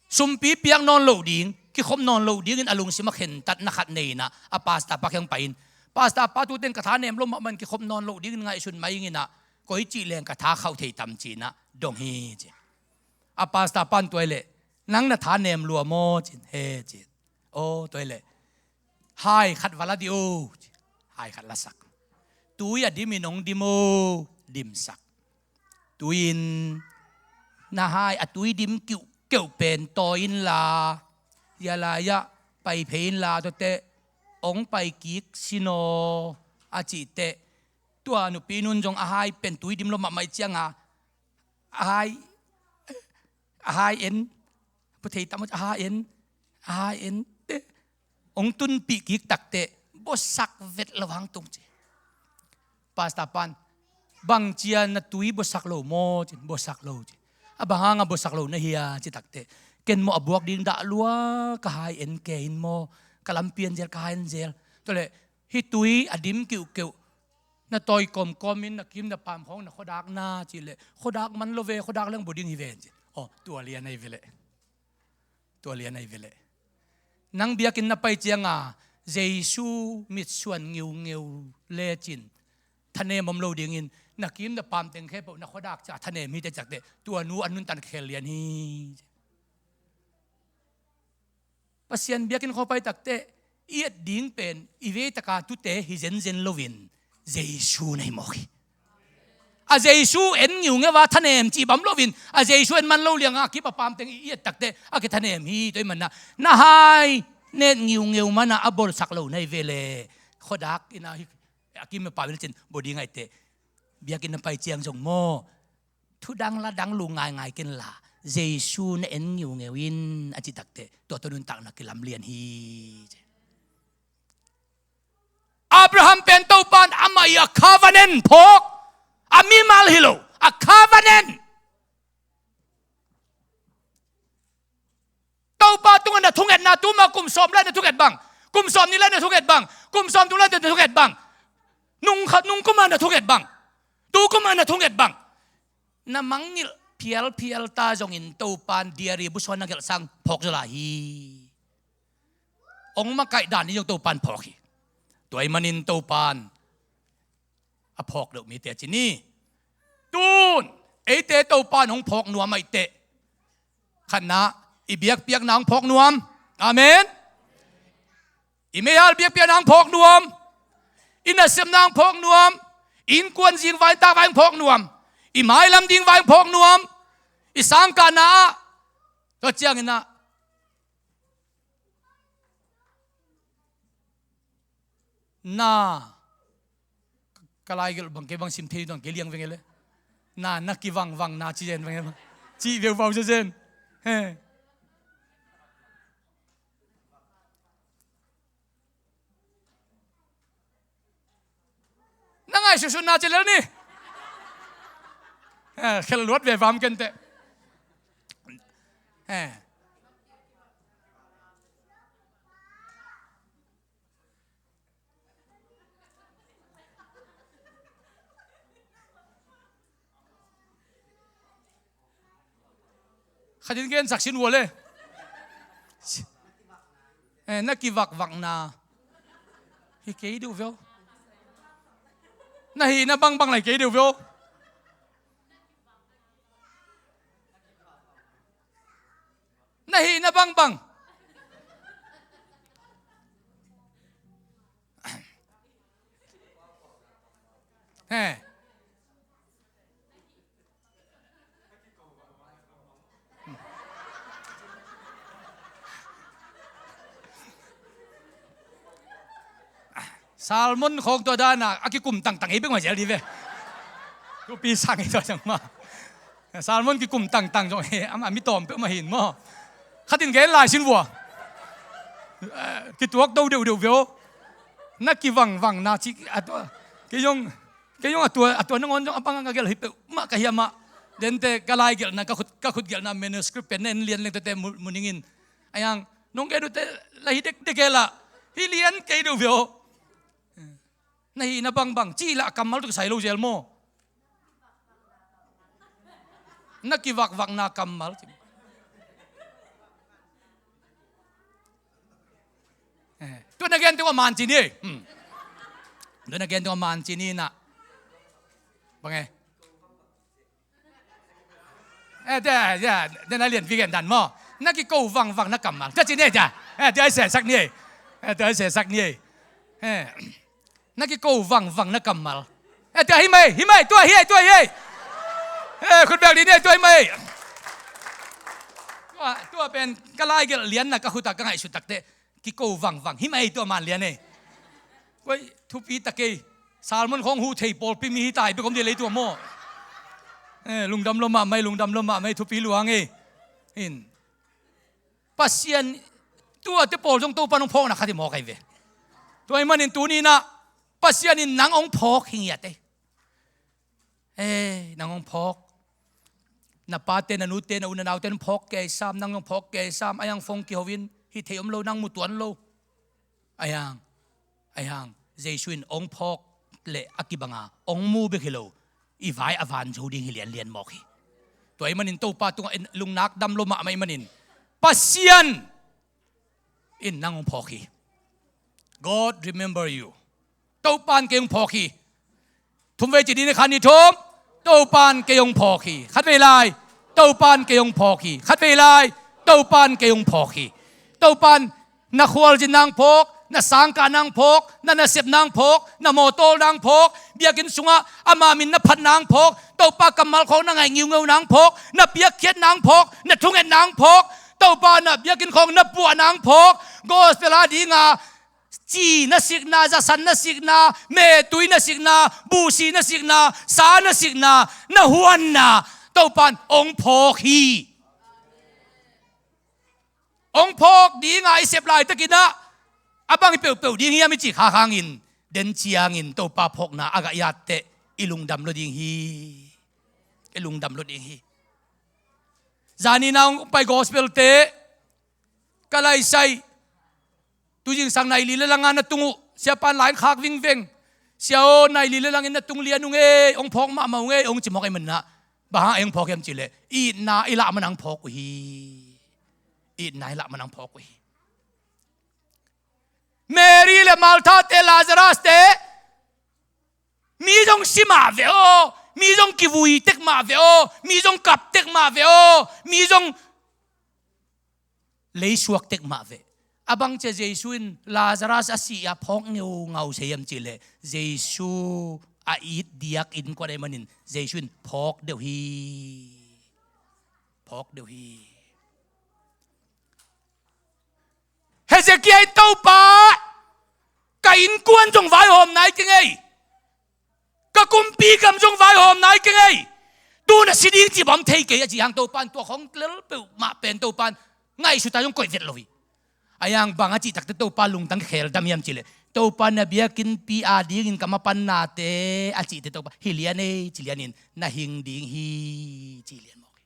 sumpi piak nawn loh ding, kikhop nawn loh dingin a lungsim a khentatna khat nei in ah, a pastor pa kiang pai-in, "Pastor pa, tu teng ka thanem lua mahmah in, kikhop nawn loh dingin ngaihsun mai ing in ah, koi cih leng ka tha khauh thei tam?" ci-in ah dong hi ci. A pastor pan tua ahih leh, "Nang na thanem lua maw?" ci-in, "He," ci-in. "Aw, tua ahih leh hai khat va la dih o," ci. Hai khat lasak. "Tui a dimin hong dim o," dimsak. "Tui in na hai a tui dim kiuhkeuh pen tawi inla, hia lai-ah pai phei inla, tua teh hong pai kik sin aw," a cih teh, tua nupi nu in zong a hai pen tui dim lua mahmah ahih ciangah, a hai, a hai en, pu thei tam, a hai en, a hai en teh hong tunpih kik tak teh, buasak vet lo hang tung ci. Pastor pan, "Bang ciang na tui buasak lo maw?" ci-in, "Buasak lo," ci. "A bang hangah buasak lo na hi a?" ci tak teh, "Ken maw a buak ding dah lua, ka hai en kei in maw, ka lampi en zel, ka hai en zel. Tua leh hih tui a dim kiuhkeuh na tawi kawmkawm in, na kim na paam khawng na khuadak na," cih leh, "Khuadak man lo ve, khuadak leng bua ding hi ven," ci. Aw, tua lian ahi ve leh. Tua lian ahi ve leh. Nang biakinn na pai ciangah Jesu mitsuan ngiungeu lecin thanem om lo dingin, na kim na paam teng khempeuh na khuadak ciah thanem hi teh, ciak teh, tua nu a nuntakna khel lian hi. Pasian biakinn khawng pai tak teh, i et ding pen i vei taka tute hi zenzen loin, Jesu na hi mawk hi. A Jesu en ngiungeu a thanem cih bang om loin, a Jesu en man lo liangah a kim a paam teng i et tak teh a kithanem hi. Tua ahih manin ah, na hai na et ngiungeu manin ah a buasak lo na hi ve leh, khuadak in ah, a kim a paam in ah cin bua ding ahih teh, biakinn na pai ciang zong maw, thu dang la dang lua ngaingai kenla, Jesu na en ngiungeu in, a cih tak teh, tua tawh nuntakna kilamlian hi. Abraham pen Topan amah ii a covenant phawk, a mimal hi lo, a covenant. Topa tungah na thungetna, tuma kum sawm lai na thunget bang, kum sawm nih lai na thunget bang, kum sawm thum lai na thunget bang, nung khat nung kum a na thunget bang, tu kum a na thunget bang, na mangngilh phialphial ta zongin Topan diary busuan na gelh sang phawk zaw lai hi. Hong makaih dan in zong Topan phawk hi. Tua ahih manin Topan a phawk loh mite a ci ni. Tun eite Topan hong phawk nuam ahih teh, khatna, i biakpiakna hong phawk nuam. Amen. I meihal biakpiakna hong phawk nuam. I nasepna hong phawk nuam. I innkuan zingvai takvai hong phawk nuam. I mailam dingvai hong phawk nuam. I sangkahna ah, tua ciangin ah, na, ka laigelh bang, kei bang sim thei dong, kei liang veng e le. Na, na kivangvangna ci zen veng e bang. Cih veuvau zen zen. He. Na ngaihsutsutna ci lel ni. Eh, khel luat ve vam kei teh. Eh. Khatin gensak sin vua le. Eh, na kivakvakna hi kei deuh veu. Na hihna bangbang lai kei deuh veu. Na hihna bangbang. He. Salmon khawng tua dana a kikum tangtang hi bek mah zel dih ve. Thupi sang hi tua ciang mah. Salmon kikum tangtang zong hi, amah mi tawm peuh mah hin maw. Khatin gen lai sin vua. Kituak do deuhdeuh veu. Na kivangvangna ci a tua. Kei zong, kei zong a tua, a tua nangawn zong a bang a ka gelh hi peuhmah ka hiam ah. Dente ka laigelhna, ka khut, ka khut gelhna manuscript pen na en lian leng tuate mu, mu ningin. Ayang, nong gen uhte la hi dekdek e lah. Hi lian kei deuh veu. Na hihna bangbang cih lah kammal tawh kisai lo zel maw? Na kivakvakna kammal. Eh, tua na gen teng uh a man ci ni ei. Hmm. Tua na gen teng uh a man ci ni na. Bang e. Eh, tua, tua, tua na lianpi gen dan maw. Na kiko vangvang na kammal. Tua ci ni ei tua. Eh, tua ai sesak ni ei. Eh, tua ai sesak ni ei. Eh, na kiko vangvang na kammal. Eh, tua hi mai, hi mai, tua hi ei, tua hi ei. Eh, khut bek dih ni ei, tua hi mai. Tua, tua pen ka laigelh lianna ka khut ah ka ngaihsut takteh. Kiko vangvang hi mai tua man lian e. Koi thupi ta kei. Salmon khawng huh thei pawlpi mi hi tai bek om dih lei tua maw. Eh, lungdam lo mahmah ei, lungdam lo mahmah ei, thupi luang e. In. Pasian tuate pawl zong Topa nong phawkna khat hi mawk ahi ve. Tua ahih manin tuni-in ah Pasian in nang hong phawk hi ngiat ei. Ei, nang hong phawk. Na pate, na nute, na u na naute hong phawk kei sam, nang hong phawk kei sam. Ayang phone kiho in, hih thei om lo, nang mu tuan lo. Ayang, ayang, Jesu in hong phawk leh a kibanga hong mu bek hi lo, i vai a van zo ding hi lianlian mawk hi. Tua ahih manin Topa tungah lungnak dam lo mahmah ahih manin Pasian in nang hong phawk hi. God remember you. Topan kei hong phawk hi. Thum vei ci dih ni, khat, nih, thum. Topan kei hong phawk hi. Khat vei lai. Topan kei hong phawk hi. Khat vei lai. Topan kei hong phawk hi. Topan na khualzinna hong phawk, na sangkahna hong phawk, na nasepna hong phawk, na mawtawlna hong phawk, biakinn sungah ama min na phatna hong phawk, Topa kammal khawng na ngaih ngiungeuna hong phawk, na piakkhiatna hong phawk, na thungetna hong phawk. Topa na biakinn khawng na puahna hong phawk. Gospel a dinga ci na sikna, zasan na sikna, mehtui na sikna, buhsi na sikna, sa na sikna, na huanna Topan hong phawk hi. Hong phawk dinga i sep laitakin ah a bang hi peuhpeuh ding hiam i cih khak hangin, den ciangin Topa phawkna a gah i at teh i lungdam lo ding hi. I lungdam lo ding hi. Zani na hong pai gospel te ka laisai. Tuzingsang nai li le langa na tung uh, siapan lai khak vingveng. Sia aw, nai li le langin na tung lian ung ei, hong phawk mahmah ung ei, hong ci mawk ahih manin ah, bang hang ei hong phawk hiam cih leh, itna i lah man hong phawk uh hi. Itna i lah man hong phawk uh hi. Mary le Martha te, Lazarus te, mi zong si mah ve aw, mi zong kivui tek mah ve aw, mi zong kap tek mah ve aw, mi zong leisuak tek mah ve. A bang cia Jesu in Lazarus a si a phawk ngeungau se hiam cih leh, Jesu a it diak innkuan ahih manin Jesu in phawk deuh hi. Phawk deuh hi. Hezekiah in, Topa, ka innkuan zong vaihawm nai keng ei. Ka kumpi gam zong vaihawm nai keng ei. Tu-in a si ding cih bang om thei kei a ci hang, Topa in tua khawng lel peuhmah pen Topa in ngaihsut a zong koih vet lo hi. A yang bang a cih takte Topa lungtang kheldam hiam cih leh, Topa, na biakinnpi adingin ka mapannate a cihte Topa hi lian ei ci lianin na hing ding hi ci lian mawk hi.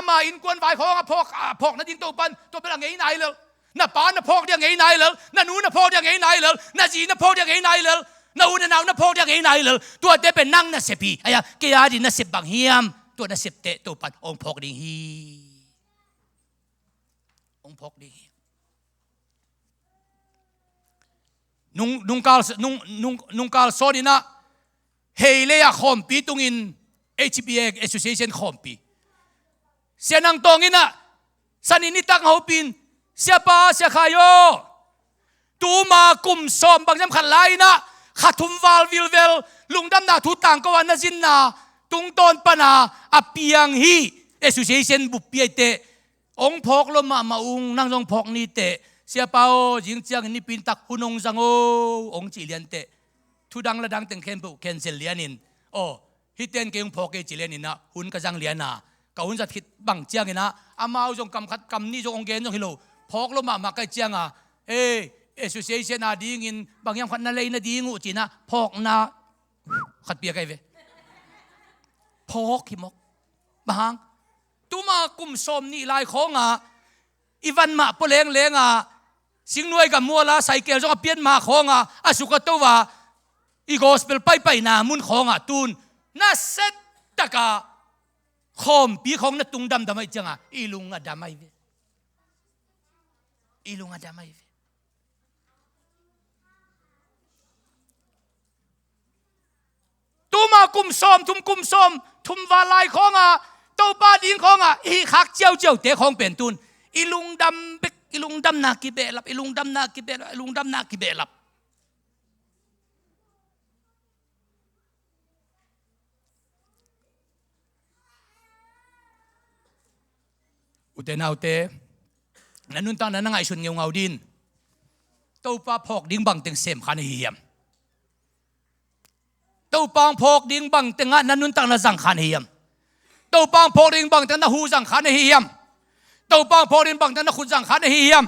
Ama innkuan vai khawng a phawk, a phawk nading Topa in tua bel a ngei nai lel. Na pa na phawk ding a ngei nai lel. Na nu na phawk ding a ngei nai lel. Na zi na phawk ding a ngei nai lel. Na u na nau na phawk ding a ngei nai lel. Tuate pen nang nasep hi. Aia, kei ading nasep bang hiam? Tua nasepte Topa in hong phawk ding hi. Hong phawk ding hi. Nung, nungkal, nung, nung, nungkal sawn in ah, Heilei ah khawmpi tungin, H B A Association khawmpi, Sia Nang Tawng in ah, Sani nitak hopih in, Siapa, Sia Khai aw, tuma kum sawm bang hiam khat lai in ah, kha thum val vilvel lungdamna thu tangko a na zinna tungtawn pan a a piang hi. Association buppi ahih teh, hong phawk lua mahmah ung, nang zong phawk ni teh, Siapa aw, zing ciangin nipi tak hun hong zang o, hong cih lian teh, thu dang la dang teng khempeuh cancel lianin, aw, hihte in kei hong phawk kei ci lianin ah, hun ka zang lian a, ka hun zat khit bang ciangin ah, amau zong kam khat kam nih zong hong gen zong hi lo, phawk lua mahmah ka hih ciang a, eh, association adingin bang hiam khat na lei nading uh ci-in ah, phawkna khat pia ka hi ve. Phawk hi mawk. Bang hang? Tuma kum sawm nih lai khawng a, i van mah pua lengleng a, Singnuai gam mual a, cycle zong a pian mah khawng a, a suk a to a, i gospel paipaina mun khawng a tu-in nasia tak a khawmpi khawng na tung damdam ahih ciang a, i lung a dam ahi ve. I lung a dam ahi ve. Tuma kum sawm thum, kum sawm thum val lai khawng a, Topa ding khawng a i hih khak ciauciaute khawng pen tu-in i lungdam bek, i lungdamna kibehlap, i lungdamna kibehlap, i lungdamna kibehlap. Ute naute, na nuntakna na ngaihsun ngeungau ding. Topa phawk ding bangteng sem kha na hi hiam? Topa hong phawk ding bangteng ah na nuntakna zang kha na hi hiam? Topa hong phawk ding bangteng ah na hu zang kha na hi hiam? Topa hong phawk ding bangteng ah na khut zang kha na hi hiam?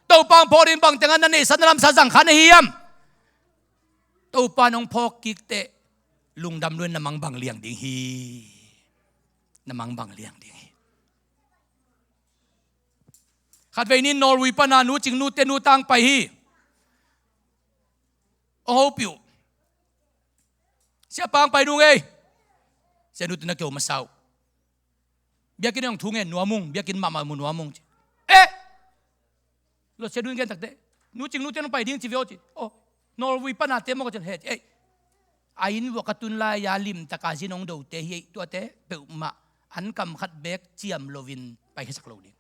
Topa hong phawk ding bangteng ah na neihsa na lamsa zang kha na hi hiam? Topa in hong phawk kik teh, lungdam lua-in na mang bang liang ding hi. Na mang bang liang ding hi. Khatvei ni Norway pan a Nu Cing Nu te, Nu Tang pai hi. Hong hopih uh. Siapa, hong pai nung ei. Sia Nu te na keu masa uh. Biakinn ah hong thu ngen nuam ung, biakinn mahmah mu nuam ung ci. Eh! Lo Sia Nu in gen tak teh, Nu Cing Nu te hong pai ding ci ve aw ci. Oh, Norway pan a te maw ka ci leh, he ci. Ei, a inn vuah ka tun lai-a limtak a zin hong dote hi ei, tuate peuhmah an kam khat beek ciam loin paikhiasak lo ding.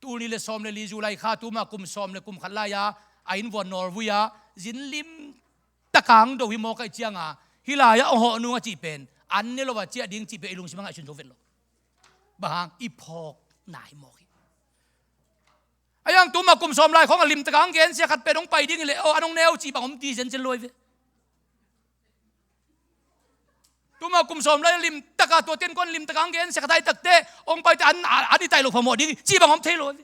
Tul nih le sawm le li July kha, tuma kum sawm le kum khat lai-a a inn vuah Norway ah zin limtak a hong do hi mawk ahih ciang a, hih lai-ah hong hawh nung a cih pen an ne lo a ciah ding cih pen i lungsim ah ngaihsun zo vet lo. Bang hang? I phawkna hi mawk hi. A yang tuma kum sawm lai khawng a limtak a hong gensia khat pen hong pai ding hi leh, aw, an hong ne uh cih bang om ti zenzen lo hi ve. Tuma kum sawm lai limtak a, tua ten kuan limtak a hong gensia khat a hi tak teh, hong pai teh an, an i taih loh phamawh ding hi cih bang om thei lo hi ve.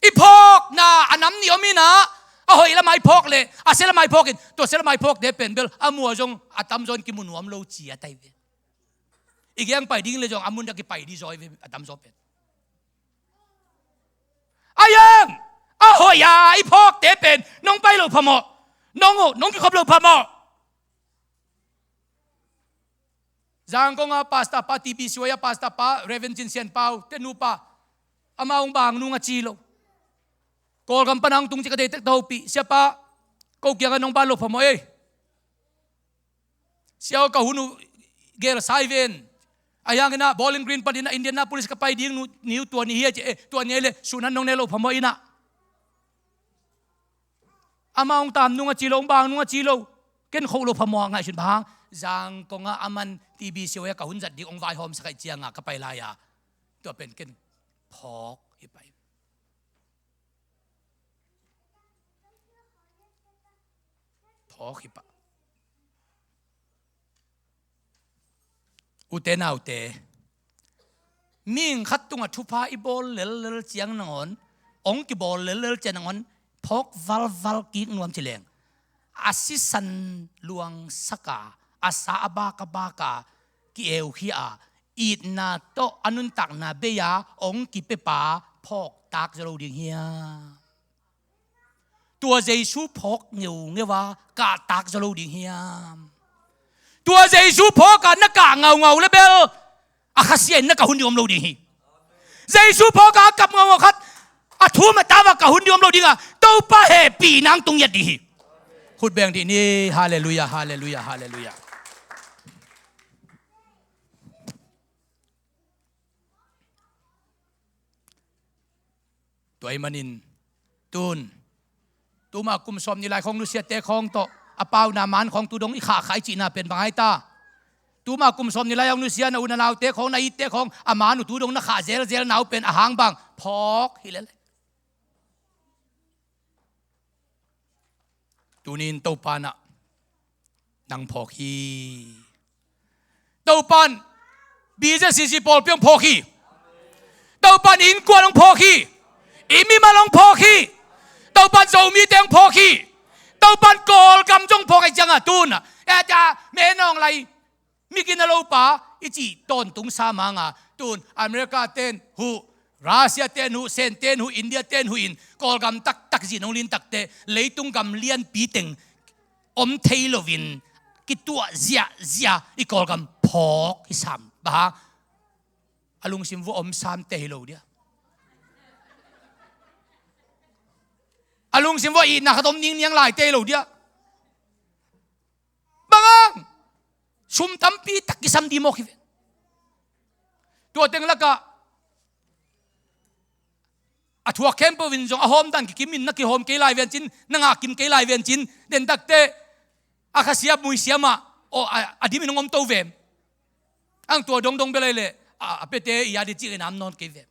I phawkna a nam nih om in ah, a hoih lamah i phawk leh a sia lamah i phawk in, tua sia lamah i phawkte pen bel a mua zong a tamzaw in kimu nuam lo ci a tai ve. I geng pai ding leh zong a mun dak i pai ding zaw hi ve, a tamzaw pen. A yang a hoih a i phawkte pen nong pai loh phamawh, nong uh, nong kikhop loh phamawh. Zangkong a pastor pa, T B C Y a pastor pa, Reverend Cin Sian Pau te nupa, Amau hong bang nung a ci lo. Kawlgam pana hong tung ci ka deitek ta hopih. Siapa, ko kiangah nong ban loh phamawh ei. Sia aw, ka hun uh gelsai ven. Ahi hangin ah Bowling Green panin ah Indianapolis ka pai ding nu, ni uh tua ni hi a ci, eh, tua ni a hi leh sun han nong ne loh phamawh in ah. Amah hong tam nung a ci lo, hong bang nung a ci lo. Ken khoh loh phamawh a ngaihsun bang hang. Zangkong ah aman T B C ah ka hun zat ding hong vaihawmsak ahih ciangah ka pai lai-a, tua pen ken phawk hi pah in. Phawk hi pah. Ute naute, mihing khat tungah thupha i bawl lellel ciang nangawn, hong kibawl lellel ciang nangawn, phawk valval kik nuam ci leng, a sisan luangsak a, a sa a bak a bak a, ki-eukhia a, itna tawh a nuntakna bei a hong kipiapa phawktak zaw lo ding hiam? Tua Jesu phawk ngeungeu a kahtak zaw lo ding hiam? Tua Jesu phawk a na kah ngaungau le bel, a khasia in na kah hun ding om lo ding hi. Jesu phawk a kap ngaungau khat, a thum a tau a kah hun ding om lo ding a, Topa hehpihna hong tung ngiat ding hi. Khut beng dih ni. Halleluiah, halleluiah, halleluiah. Tua ahih manin tun, tuma kum sawmnih lai khawng nusiate khawng tawh a pauna man khawng tu dong i khahkhah i cihna pen bang ai ta? Tuma kum sawmnih lai hong nusia na u na naute khawng, na itte khawng a man uh tu dong na khah zelzel na uh pen a hang bang? Phawk hi lel. Tuni-in Topa in ah nang phawk hi. Topa in B Z C C pawlpi hong phawk hi. Topa in innkuan hong phawk hi. I mimal hong phawk hi. Topa in Zomite hong phawk hi. Topa in Kawlgam zong phawk hi. Ciangah tun ah, eh, ta, menawng lai mi gina lopa i cih tawntung sa manga, tun America ten huh, Russia ten huh, Sen ten huh, India ten huh in Kawlgam taktak zin hong lin takteh leitung gam lianpi teng om thei loin kituah ziahziah i Kawlgam phawk hi sam. Bang hang? A lungsim vua om samte hi lo dia. A lungsim vua itna khat om ningniang laite hi lo dia. Bang hang? Sum tampi tak kisam dih mawk hi ve. Tua teng lakah a thuak khempeuh in zong a hawm dan kikim in, na kihawm kei lai vencin, na ngah kim kei lai vencin, den takteh a khasia muisia mah, aw, a, a dim in hong om to vem? Ang tua dongdong bel ai leh a, a piate i a di cih in am nawn kei vem?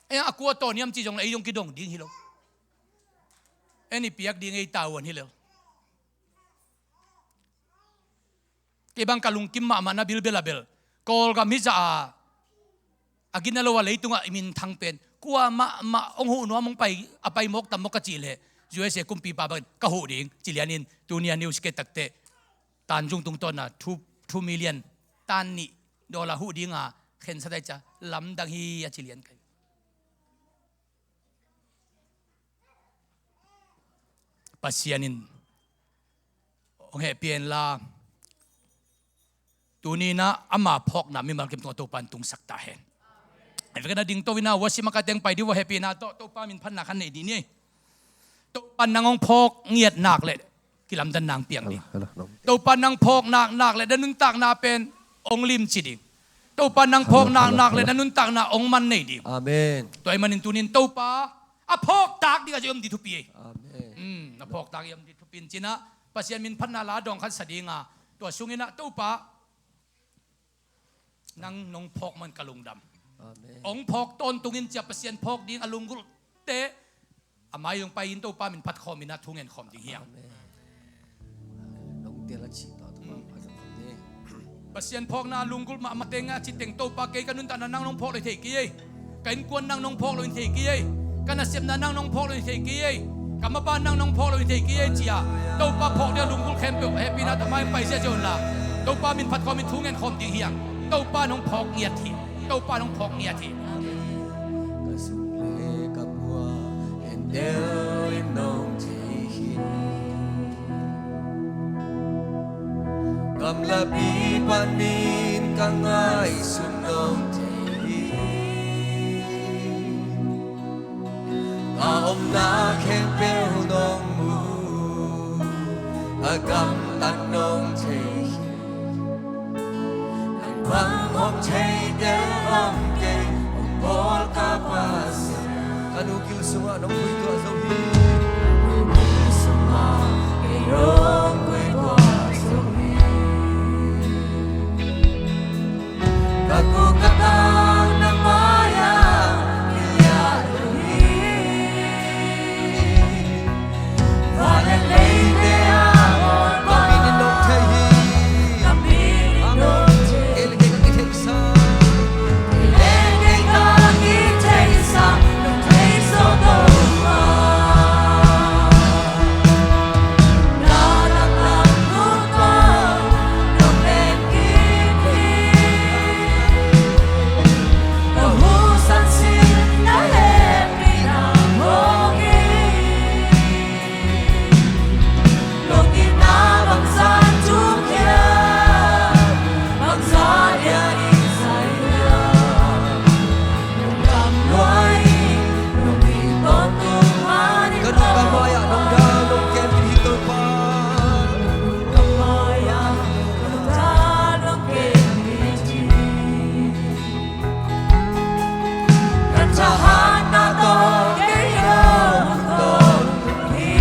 Ei a kua tawh niam ci zong le ei zong kidong ding hi lo. En i piak ding ei tavuan hi lel. Kei bang ka lungkim mahmah na bilbel a bel Kawlgam hi zah a, a gina lo a leitungah i minthang pen kua mahmah hong huh nuam, hong pai, a pai mawk tam mawk ka cih leh U S A kumpipa bangin ka huh ding ci lianin tuni a news ke takteh Tanzung tungtawna two, two million tan nih dollar huh dinga khensa dai ca lamdang hi a ci lian kai. Pasian in hong hehpih hen la, tuni-in ah ama phawkna mimal kim tungah Topa in tungsak ta hen. Hei vek na ding to-in ah worship makaite hong pai dih uh a, hehpihna tawh Topa min phatna khat nei dih ni. Topa in nang hong phawk ngiat nak leh kilamdan nang piang ding. Hello, hello. Topa in nang phawk nak nak leh na nuntakna pen hong limci ding. Topa in nang phawk nak nak leh na nuntakna hong man nei ding. Amen. Tua ahih manin tuni-in Topa a phawktak ding a zia om dih thupi ei. Amen. Hmm, na phawktak i om dih thupi in ci-in ah Pasian min phatna la dawng khat sa dinga, tua sungin ah Topa nang nong phawk man ka lungdam. Amen. Hong phawk tawntungin ci-a Pasian phawk ding a lunggulhte a mai hong pai-in Topa min phat khawmin ah thu ngen khawm ding hi hang. Amen. Pasian phawkna a lunggulh mahmah teng a ci teng, Topa kei ka nuntakna nang nong phawk lo hi thei kei ei. Ka innkuan nang nong phawk lo hi thei kei ei. Ka nasepna nang nong phawk lo hi thei kei ei. Ka mapa nang nong phawk lo hi thei kei ei ci-a Topa phawk ding a lunggulh khempeuh a hehpihna tawh mai hong pai ziahziah unla, Topa min phat khawmin thu ngen khawm ding hi hang. Topa in hong phawk ngiat hi. Topa in hong phawk ngiat hi. Ka zuk le ka pua en deuh in nong thei hi. Gamlapi panin ka ngaihsun nong thei hi. Omna khempeuh nong mu, a gamtat nong thei hi. Nang bang hong thei tel om kei, hong bawl ka Pasian. Ka nu gil sungah nong guai tuah zo hi. Ka nu gil sungah kei hong guai tuah zo hi. Ka kuk ka tang na mai-ah kiliah lo hi. Van le leite a bawl pa, ka min in nong thei hi. Ka min in nong thei hi. Kei le kei ka kitheisak. Kei le kei ka kitheisak, nong thei zo Topa. Ka nu ka mai-ah nong dal nong kem in hi Topa. Ka mai-ah nong dal nong kem in hi. Ka thahatna tawh kei hong tawng hi.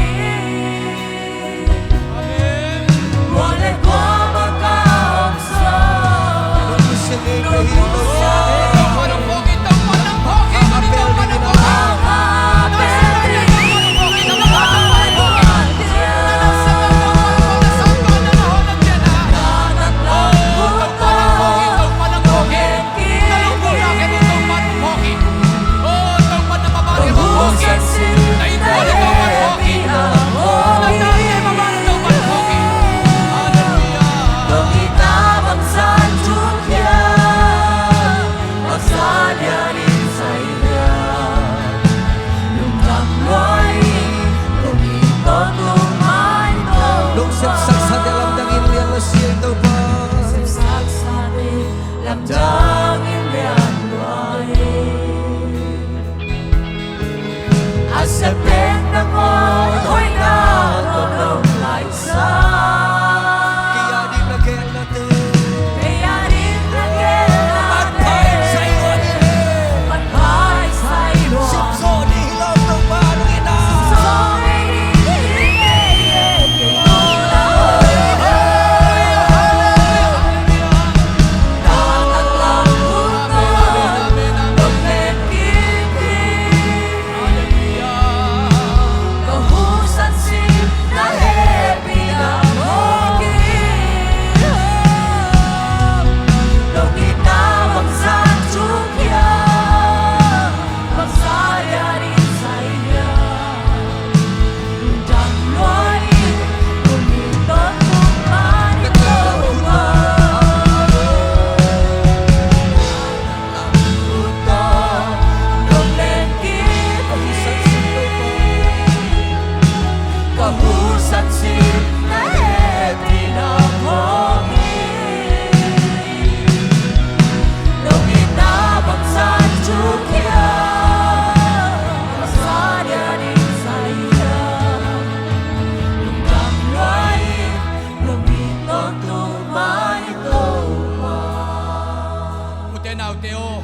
Amen. Kua le kua bang ka om zong, nong nusia ngei ka hi Topa. Topa nong phawk hi, Topa nong phawk hi, Topa nong phawk hi. Lungdam lua-in lungdam lua-in lungdam lua-in. Lungsim saksak in lamdang in lian lua-in Topa. Lungsim saksak in lamdang in lian lua-in. A siapen nangawn hoihna tawh nong laisan. Kei a ding na gelna te. Kei a ding na gelna te. Manpha in sai lua ding hi. Manpha in sai lua. Sumsawh ding hi lo Topa nong itna. Sumsawh ding hi lo. Ute naute aw,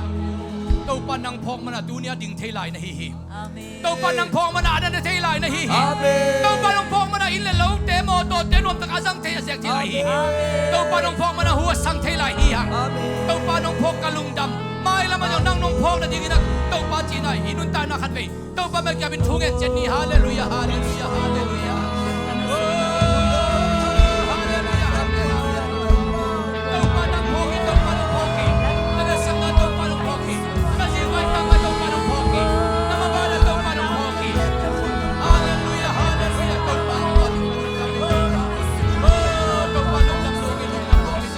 Topa nang phawk mana tuni-a ding thei lai na hi hi. Amen. Topa nang phawk mana a dan a thei lai na hi hi. Amen. Topa nang phawk mana inn le lote, mawtawte nuamtak a zang thei a zek thei lai hi hi. Amen. Topa nang phawk mana hu a sang thei lai hi hang. Amen. Topa nang phawk ka lungdam. Mailam ah zong nang nong phawk nadingin ah Topa cihna i nuntakna khat vei Topa mel kiapin thu ngen ciat ni. Halleluiah, halleluiah, halleluiah. Oh, halleluiah, halleluiah. Topa nang phawk hi, Topa nang phawk hi. Na nasepna Topa nang phawk hi. Na nasepna Topa nang phawk hi. Na mabana Topa nang phawk hi. Halleluiah, halleluiah. Topa nang phawk hi. Oh, Topa nang phawk hi, Topa nang phawk hi.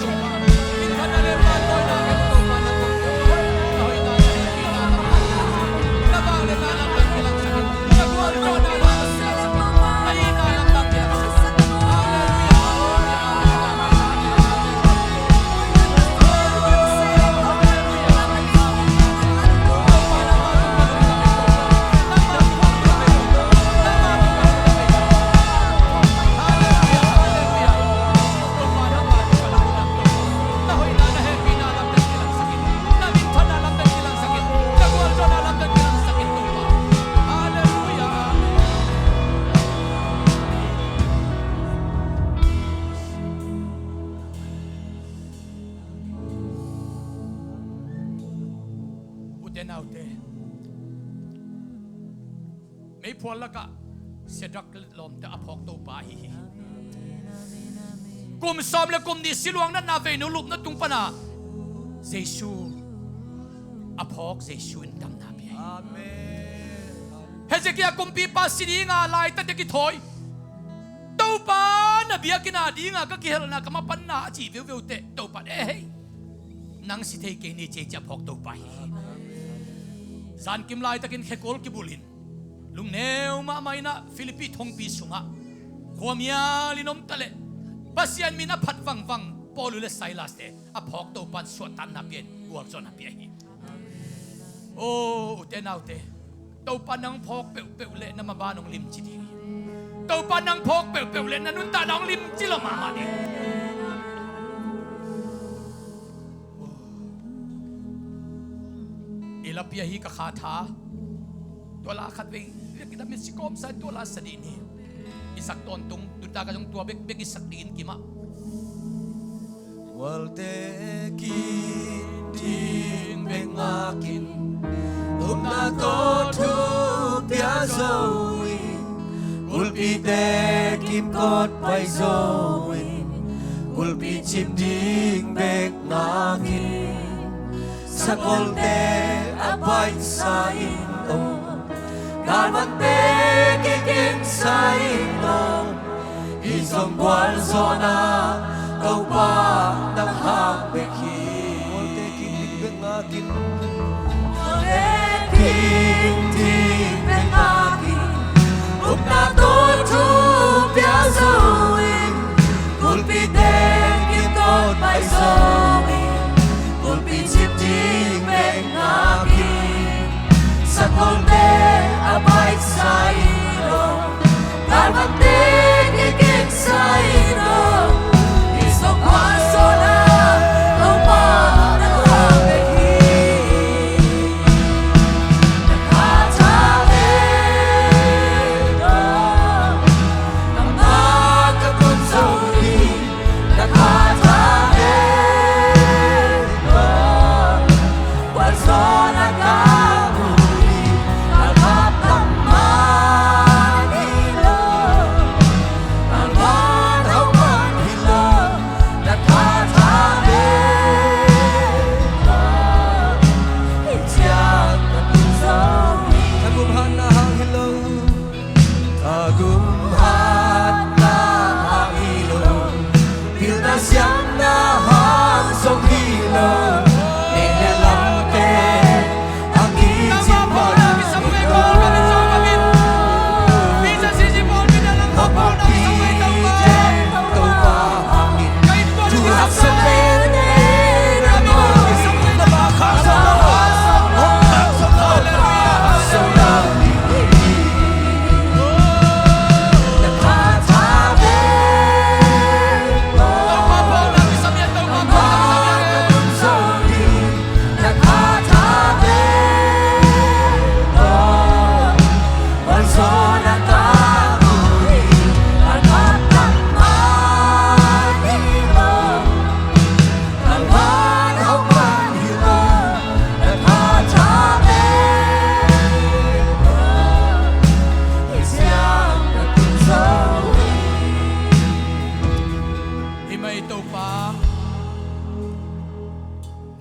Te naute, meiphual lakah Shadrach le lawmte a phawk Topa ahi hi. Kum sawm le kum nih siluang natna veinu lupna tung pana Jesu a phawk, Jesu in damna pia hi. Hezekiah kumpipa si dinga laitate kithawi, Topa na biakinn a dinga ka kihelna ka mapanna a ci veuveu teh Topa in, "Eh hei, nang si thei kei ni," ci a phawk Topa hi. Zankim laitakin khekol kibulhin lungneu mahmah inah Philippi thongpi sungah khuamialin om taleh Pasian min a phat vangvang Paul le Silas te a phawk Topa in suahtakna pia in gualzawhna pia hi. O ute naute, Topa nang phawk peuhpeuh le na maban hong limci ding hi. Topa nang phawk peuhpeuh le na nuntakna hong limci lo mahmah ding. I la pia hi ka kha tha. Tua la khat vei, vei kita min si kawmsa tua la sa dih ni. I sak tawntung, tuta ka zong tua bekbek i sak dih in kimah. Gualte kim ding bek ngakin, upna tawh thu pia zo in, kulpite kimkot pai zo in, kulpi cip ding bek ngakin, sakolte a paisa in aw, galvante kikingsa in aw, hih zong gualzawhna Topa nang hang bek hi. Gualte kim ding bek ngakin, gualte kim ding bek ngakin, upna tawh thu pia zo in, kulpite kimkot pai zo in, kulpi cip ding bek ngakin, sakolte a paisa in aw, galvante kikingsa in aw, hih zong gualzawhna Topa nang hang bek hi. Na kha tha bek aw, nangmah ka tun zo hi. Na kha tha bek aw, gualzawhna ka mu hi. Ka lap nangmah hi lo, nangmah tawh man hi lo, na kha tha bek aw, hih ciang ka tun zo hi. Thagum hatna hang hi lo, thagum hatna hang hi lo, pilna siamna hang zong hi lo, neih le lamte a kicin man hi lo. Topa hangin thu haksa pen, na mawh in na ba khang zo lo, hong khang zo lo, khang zo lo hi. Hi mai Topa,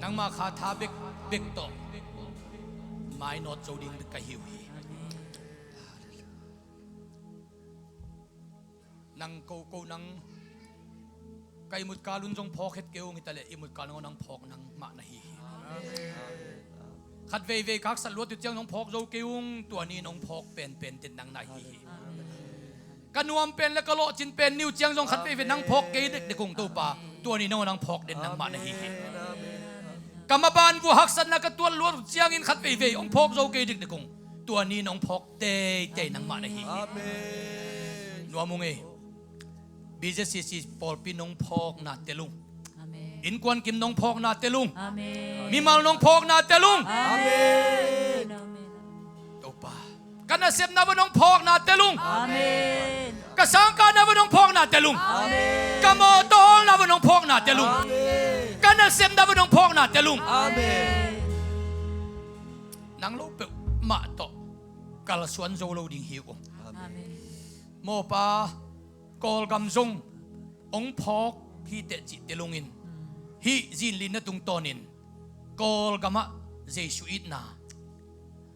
nangmah kha tha bekbek tawh mainawt zo ding ka hi uh hi. Nang ko ko nang ka ihmut kal un zong phawk het kei ung, hi taleh ihmut kal nang phawk nangmah na hi hi. Khat veivei ka haksat luat uh ciang nong phawk zo kei ung, tua ni nong phawk penpen den nang na hi hi. Ka nuam pen le ka lawhcin pen ni uh ciang zong khat veivei nang phawk kei dekdek ung Topa, tua ni nong nang phawk den nangmah na hi hi. Ka maban vua haksatna ka tuat luat uh ciangin khat veivei hong phawk zo kei dekdek ung, tua ni nong phawk teitei nangmah na hi hi. Nuam ung ei. B Z C C pawlpi nong phawkna tel ung. Innkuan kim nong phawkna tel ung. Mimal nong phawkna tel ung. Topa, ka nasepna vua nong phawkna tel ung. Ka sangkahna vua nong phawkna tel ung. Ka mawtaw hawlna vua nong phawkna tel ung. Ka nasepna vua nong phawkna tel ung. ang lo peuhmah tawh kalsuan zo lo ding hi uh. Amen. Mawpa, Kawlgam zong hong phawk hi teh cih telungin, hih zinlinna tungtawnin Kawlgamah Jesu itna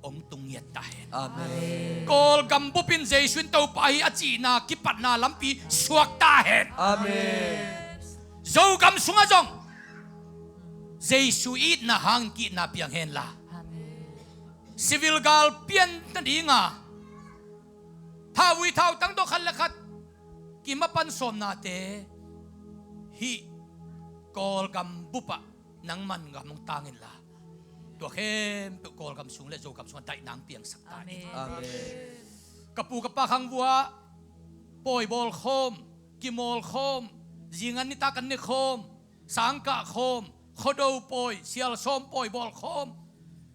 hong tung ngiat ta hen. Amen. Kawlgam bupin Jesu in Topa hi a cihna kipatna lampi suak ta hen. Amen. Zogam sungah zong Jesu itna hangin ki-itna piang henla, amen, civil gal pian nadinga thauvui thautang tawh khat le khat kimapan sawmnate hih Kawlgam bupah nangman gam hong tang inla, tua khempeuh Kawlgam sung le Zogam sungah daihna hong piangsak ta in. Amen. Amen. Ka pu ka pa khang vua pawi bawl khawm, kimawl khawm, zingan nitak an ne khawm, sangkah khawm, khuado pawi, sialsawm pawi bawl khawm,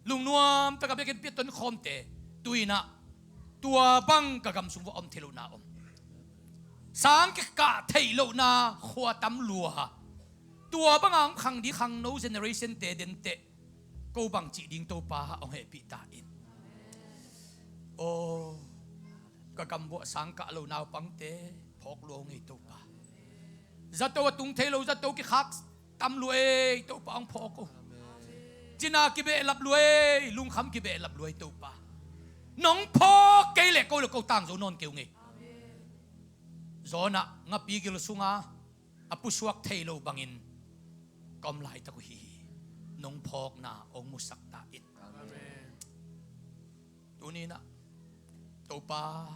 lungnuam taka biakinn piaton khawmte, tu-in ah tua bang ka gam sung vua om thei lohna om. Sang kikah theih lohna khua tam lua. Tua banga hong khang ding khangno generation te den teh, ko bang cih ding Topa hong hehpih ta in. Aw, ka gam vuah sang kah lo naupangte phawk lua ung ei Topa. Zato a tung thei lo zato kikhak tam lua ei Topa, hong phawk uh. Cina kibehlap lua ei, lungkham kibehlap lua ei Topa. Nong phawk kei leh ko le ko tangzo nawn kei ung ei. Jonah ngapi gil sunga a pusuak thei lo bangin ka om laitak uh hi hi. Nong phawkna hong musak ta in. Amen. Tuni-in ah Topa,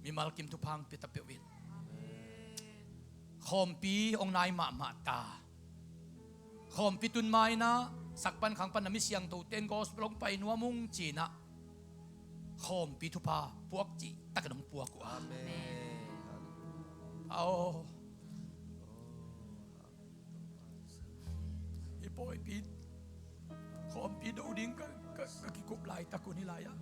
mimal kim thupha hong pia ta peuh in. Khawmpi hong nai mahmah ta. Khawmpi tun ma-in ah sak pan khang pan a mi siangthote in gospel hong pai nuam ung ci-in ah khawmpi thupha puak cihtakin hong puak uh. Amen. Aw. I pawipi khawmpi do ding ka, ka, ka kikup laitak un hi lai-ah,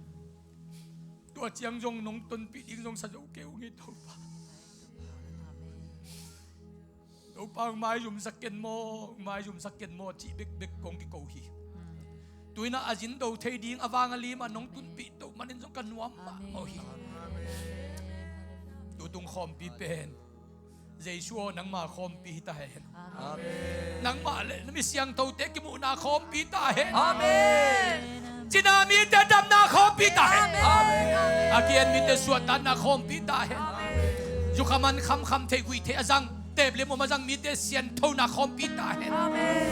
tua ciang zong nong tonpih ding zong sa zo kei ung ei Topa. Topa, hong maizumsak ken maw, hong maizumsak ken maw cih bekbek kong kiko hi. Tu-in ah a zin do thei ding a vang a lim ah nong tunpih toh manin zong ka nuam mahmah uh hi. Tutung khawmpi pen Jesu aw, nangma khawmpi hi ta hen. Amen. Nangmah le na mi siangthote kimuhna khawmpi ta hen. Amen. Cina mite damna khawmpi ta hen. Amen. A kian mite suahtakna khawmpi ta hen. Amen. Zukhaman khamkham theih guih theih a zang, teep le muam a zang mite sianthona khawmpi ta hen. Amen.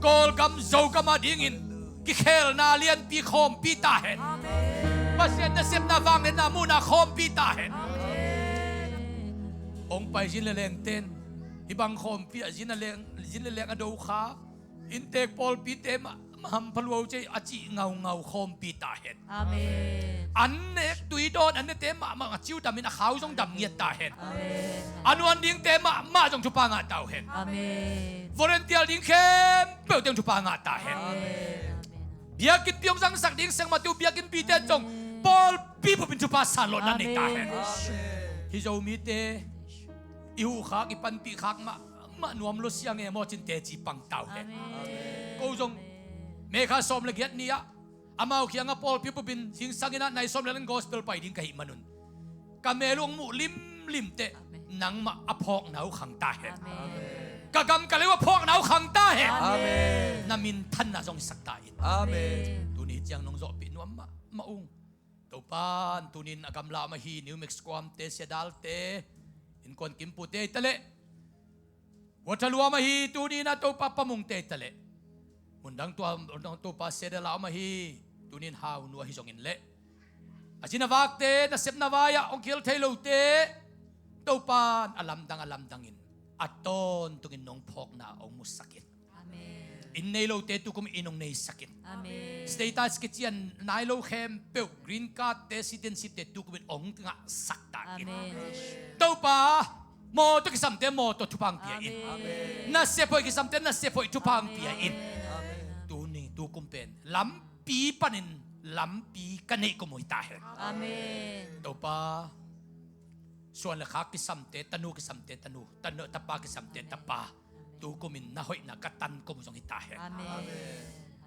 Kawlgam Zogam a dingin kikhelna lianpi khawmpi ta hen. Amen. Pasian nasepna vangliatna muhna khawmpi ta hen. Amen. Hong pai zin le lengten hih bang khawmpi ah zin a leng, zin le leng a do kha, inntek pawlpite mah hampha lua uh cei a cih ngaungau khawmpi ta hen. Amen. An nek tui dawn an nete mahmah a ciu damin a khau zong dam ngiat ta hen. Amen. A nuan dingte mahmah zong thupha ngah ta uh hen. Amen. Volunteer ding khempeuh teng thupha ngah ta hen. Amen. Biakinnpi hong zangsak ding sengmate uh biakinnpite zong pawlpi bupin thupha sanlawhna nei ta hen. Amen. Hih Zomite i huhkhak i panpihkhak mahmah nuam lua siang e maw cin teci pang ta uh hen. Amen. Ko zong May kha sawm le giat ni-ah amau kiangah pawlpi bupin zingsang in ah nai sawm le lang gospel pai ding ka hih manun ka mel uh hong muh limlim teh, amen, nangmah a phawkna uh khang ta hen. Amen. Ka gam ka lei uh a phawkna uh khang ta hen. Amen. Na minthanna zong hisak ta in. Amen. Tuni ciang nong zawhpih nuam mahmah ung. Topa, tunin a gamla om ahi New Mexico amte, siadalte, innkuan kimpute hi ta leh, Waterloo om ahi tunin a Topa Pamungte hi ta leh, mundang tua, mundang Topa Sedala om ahi tunin Haunu ahi zongin leh, a zin a vakte nasepna vai-ah hong khel thei lote, Topa a lamdang a lamdangin a tawntungin nong phawkna hong musak in. Amen. Inn nei lote tukum inn hong neisak in. Amen. Status kician nai lo khempeuh, green card te, citizenship te tukumin hong ngahsak ta in. Amen. Topa, mawtaw kisamte mawtaw thupha hong pia in. Amen. Nasep hoih kisamte nasep hoih thupha hong pia in. Amen. Tuni tukum pen lampi panin lampi ka neih kum uh hi ta hen. Amen. Topa, suan le khak kisamte tanu, kisamte tanu, tanu, tapa kisamte tapa, tukumin na hoihna ka tan kum uh zong hi ta hen. Amen.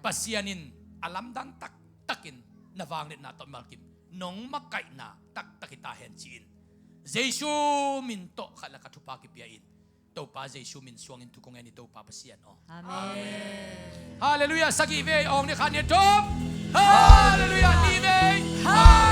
Pasian in a lamdang taktakin na vangliatna tawh malkim, nong makaihna taktak hi ta hen ci-in Jesu min tawh khat le khat thupha kipia in. Topa Jesu min suangin thu kong ngen hi Topa Pasian aw. Amen. Halleluiah. Sagih vei awng ni khat ni thum. Halleluiah. Ni vei.